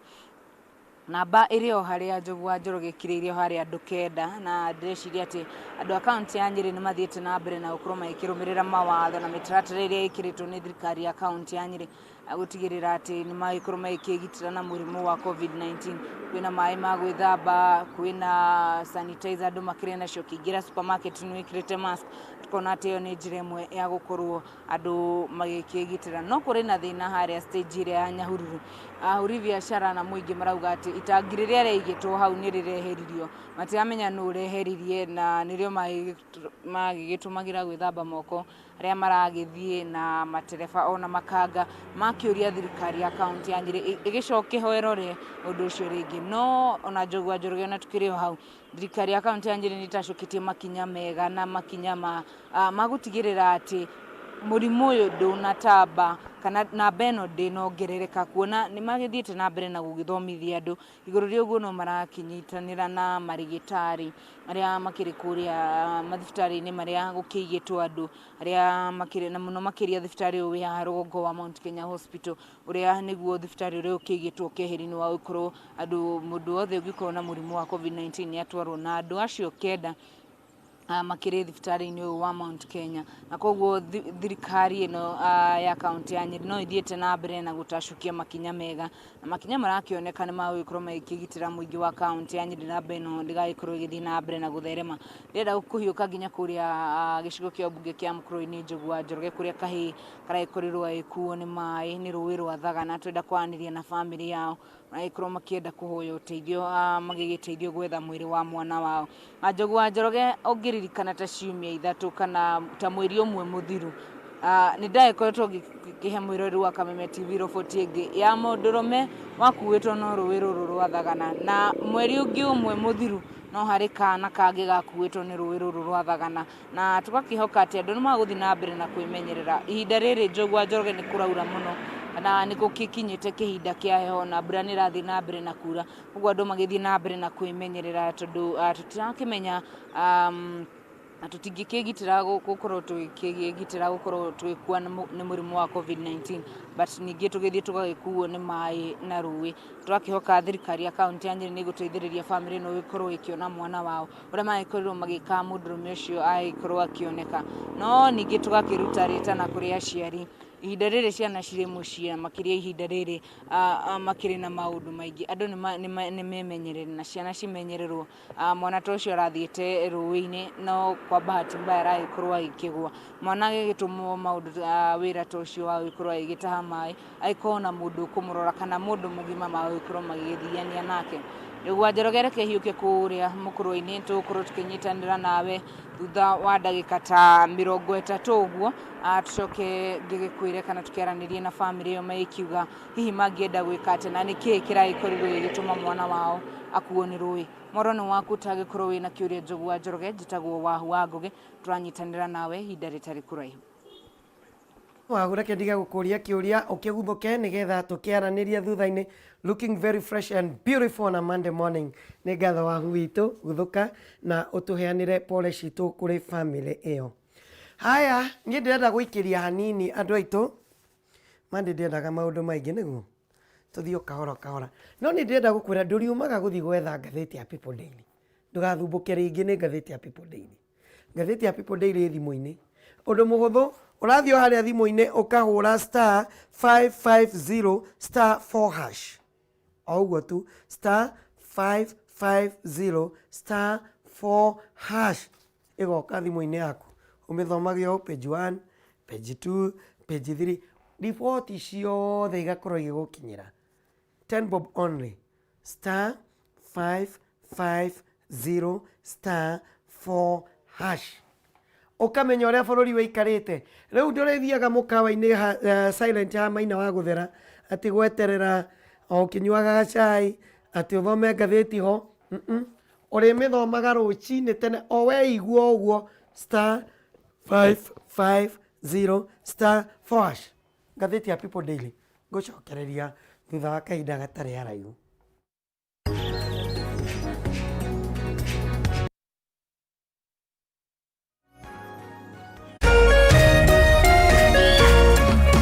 namba ĩrĩ o harĩa Njogu wa Njoroge ĩkirĩire o harĩa andũ 9, na ndĩreciria atĩ andũ a kaũntĩ ya Nyĩrĩ nĩ mathiĩte na mbere na gũkorwo magĩkĩrũmĩrĩra mawatho na mĩtaratara ĩrĩa ĩkĩrĩtwo nĩ thirikari ya kaũntĩ ya Nyĩrĩ gũtigĩrĩra atĩ nĩ magĩkorwo magĩkĩgitĩra na mũrimũ wa COVID-19. Kwĩna maĩ ma gwĩthamba, kwĩna sanitizer andũ makĩrĩ nacio, ũkĩingĩra supermarket nĩ wĩkĩrĩte mask, tukona atĩ ĩyo nĩ njĩra ĩmwe ya gũkorwo andũ magĩkĩgitĩra. No kũrĩ na thĩna harĩa stage ĩrĩa ya Nyahururu, ahũri biacara na mũingĩ marauga atĩ itangi rĩrĩa rĩaigĩtwo hau nĩ rĩreheririo, matiramenya nũ ũreheririe, na nĩrĩo magĩgĩtũmagĩra gwĩthamba moko arĩa maragĩthiĩ na matereba ona makanga, makĩũria thirikari ya kaũntĩ ya Nyĩrĩ ĩgĩcoke ho ĩrore ũndũ ũcio rĩngĩ. No ona Njogu wa Njoroge, ona tukĩrĩ o hau, thirikari ya kaũntĩ ya Nyĩrĩ nĩ ĩtacũkĩtie makinya mega na makinya ma gũtigĩrĩra atĩ mũrimũ ũyũ ndũnatamba kana namba ĩno ndĩnongerereka, kuona nĩ magĩthiĩte na mbere na gũgĩthomithia andũ igũrũ rĩa ũguo, no marakĩnyitanĩra na marĩgĩtarĩ arĩa makĩrĩ kũrĩa mathibitarĩ-inĩ marĩa gũkĩigĩtwo andũ arĩa makĩrĩ na mũno makĩria thibitarĩ ũyũ wĩ haha rũgongo wa Mount Kenya Hospital, ũrĩa nĩguo thibitarĩ ũrĩa ũkĩigĩtwo keheri-inĩ wa gũkorwo andũ mũndũ wothe ũngĩkorwo na mũrimũ wa COVID-19 nĩ atwarwo, na andũ acio 9 Makĩrĩ thibitarĩ-inĩ ũyũ wa Mount Kenya. Na koguo thirikari ĩno ya kaũntĩ ya Nyĩrĩ no ĩthiĩte na mbere na gũtacũkia makinya mega, na makinya marakĩoneka nĩ magũgĩkorwo magĩkĩgitĩra mũingĩ wa kaũntĩ ya Nyĩrĩ namba ĩno ndĩgagĩkorwo ĩgĩthiĩ na mbere na gũtherema. Ndĩrenda kũhiũka nginya kũrĩa gĩcigo kĩa mbunge kĩa Mũkũrwe-inĩ Njogu wa Njoroge, kũrĩa kahĩĩ karagĩkorirwo gagĩkuo nĩ maĩ nĩ rũĩ rwa Thagana. Twenda kwaranĩria na bamĩrĩ yao, magĩkorwo makĩenda kũhoya ũteithio, magĩgĩteithio gwetha mwĩrĩ wa mwana wao. Njogu wa Njoroge, ũngĩririkana ta ciumia 3 kana ta mweri ũmwe mũthiru, nĩ ndagĩkoretwo ngĩkĩhe mwĩroreri wa Kameme TV roboti ĩngĩ ya mũndũrũme wakuĩtwo no rũĩ rũrũ rwa Thagana, na mweri ũngĩ ũmwe mũthiru no harĩ kana kangĩ gakuĩtwo nĩ rũĩ rũrũ rwa Thagana, na tũgakĩhoka atĩ andũ nĩ magũthiĩ na mbere na kwĩmenyerera. Ihinda rĩrĩ, Njogu wa Njoroge, nĩ kũraura mũno na nĩ gũgĩkinyĩte kĩhinda kĩa heho na mbura nĩ ĩrathiĩ na mbere na kura, ũguo andũ magĩthiĩ na mbere na kwĩmenyerera tondũ tũtirakĩmenya na tũtingĩkĩgitĩra gũkorwo tũgĩkĩgitĩra gũkorwo tũgĩkua nĩ mũrimũ wa COVID-19, but ningĩ tũgĩthiĩ tũgagĩkuo nĩ maĩ na rũĩ. Tũrakĩhoka thirikari ya kaũntĩ ya Nyĩrĩ nĩ ĩgũteithĩrĩria bamĩrĩ ĩno gũkorwo ĩkĩona mwana wao, ũrĩa magĩkorirwo magĩka mũndũrũme ũcio agĩkorwo akĩoneka. No ningĩ tũgakĩruta rĩtana kũrĩ aciari, ihinda rĩrĩ ciana cirĩ mũciĩ, na makĩria ihinda rĩrĩ makĩrĩ na maũndũ maingĩ, andũ nĩ memenyerere na ciana cimenyererwo. Mwana ta ũcio arathiĩte rũĩ-inĩ, no kwa bahati mbaya aragĩkorwo agĩkĩgwa. Mwana agĩgĩtũmwo maũndũ, wĩra ta ũcio wa gũgĩkorwo agĩgĩtaha maĩ, agĩkorwo na mũndũ ũkũmũrora kana mũndũ mũgima magũgĩkorwo magĩgĩthiania nake. Njogu wa Njoroge, reke hiũke kũrĩa Mũkũrwe-inĩ, tũgũkorwo tũkĩnyitanĩra nawe thutha wa ndagĩka ta 30 ũguo, tũcoke ngĩgĩkwĩre kana tũkĩaranĩrie na bamĩrĩ ĩyo magĩkiuga hihi mangĩenda gwĩka atĩa na nĩkĩĩ kĩragĩkorirwo gĩgĩtũma mwana wao akuo nĩ rũĩ. Mworo nĩ waku ũtangĩkorwo wĩna kĩũria. Njogu wa Njoroge, njĩtagwo Wahu wa Ngũgĩ, tũranyitanĩra nawe ihinda rĩtarĩ kũraihu. Wahũ, reke ndige gũkũria kĩũria ũkĩguthũke nĩgetha tũkĩaranĩrie thutha-inĩ. Looking very fresh and beautiful on a Monday morning. Nĩ ngatho, Wahu witũ. Guthũka na ũtũheanĩre pole citũ kũrĩ family ĩyo. Haya, niĩ ndĩrenda gũikĩria hanini andũ aitũ. Monday ndĩendaga maũndũ maingĩ nĩguo tũthiĩ o kahora kahora, no nĩ ndĩrenda gũkwĩra ndũriumaga gũthiĩ gwetha ngathĩti ya People Daily. Ndũgathumbũke rĩngĩ nĩ ngathĩti ya People Daily. Ngathĩti ya People Daily ĩ thimũ-inĩ, ũndũ mũhũthũ, ũrathiĩ o harĩa thimũ-inĩ ũkahũra *550*4#, o ũguo tu, *550*4#, ĩgoka thimũ-inĩ yaku, ũmĩthomage o page 1, page 2, page 3, riboti ciothe igakorwo igĩgũkinyĩra. 10 bob only, *550*4#, ũkamenya ũrĩa bũrũri wĩikarĩte. Rĩu ndũrĩthiaga mũkawa-inĩ silent ha maina wa gũthera atĩ gweterera o ũkĩnyuaga gacai atĩ ũthome ngathĩti ho. Ũrĩmĩthomaga rũcinĩ tene o weigua ũguo, *550*4#, ngathĩti ya People Daily. Ngũcokereria thutha wa kahinda gatarĩ haraihu.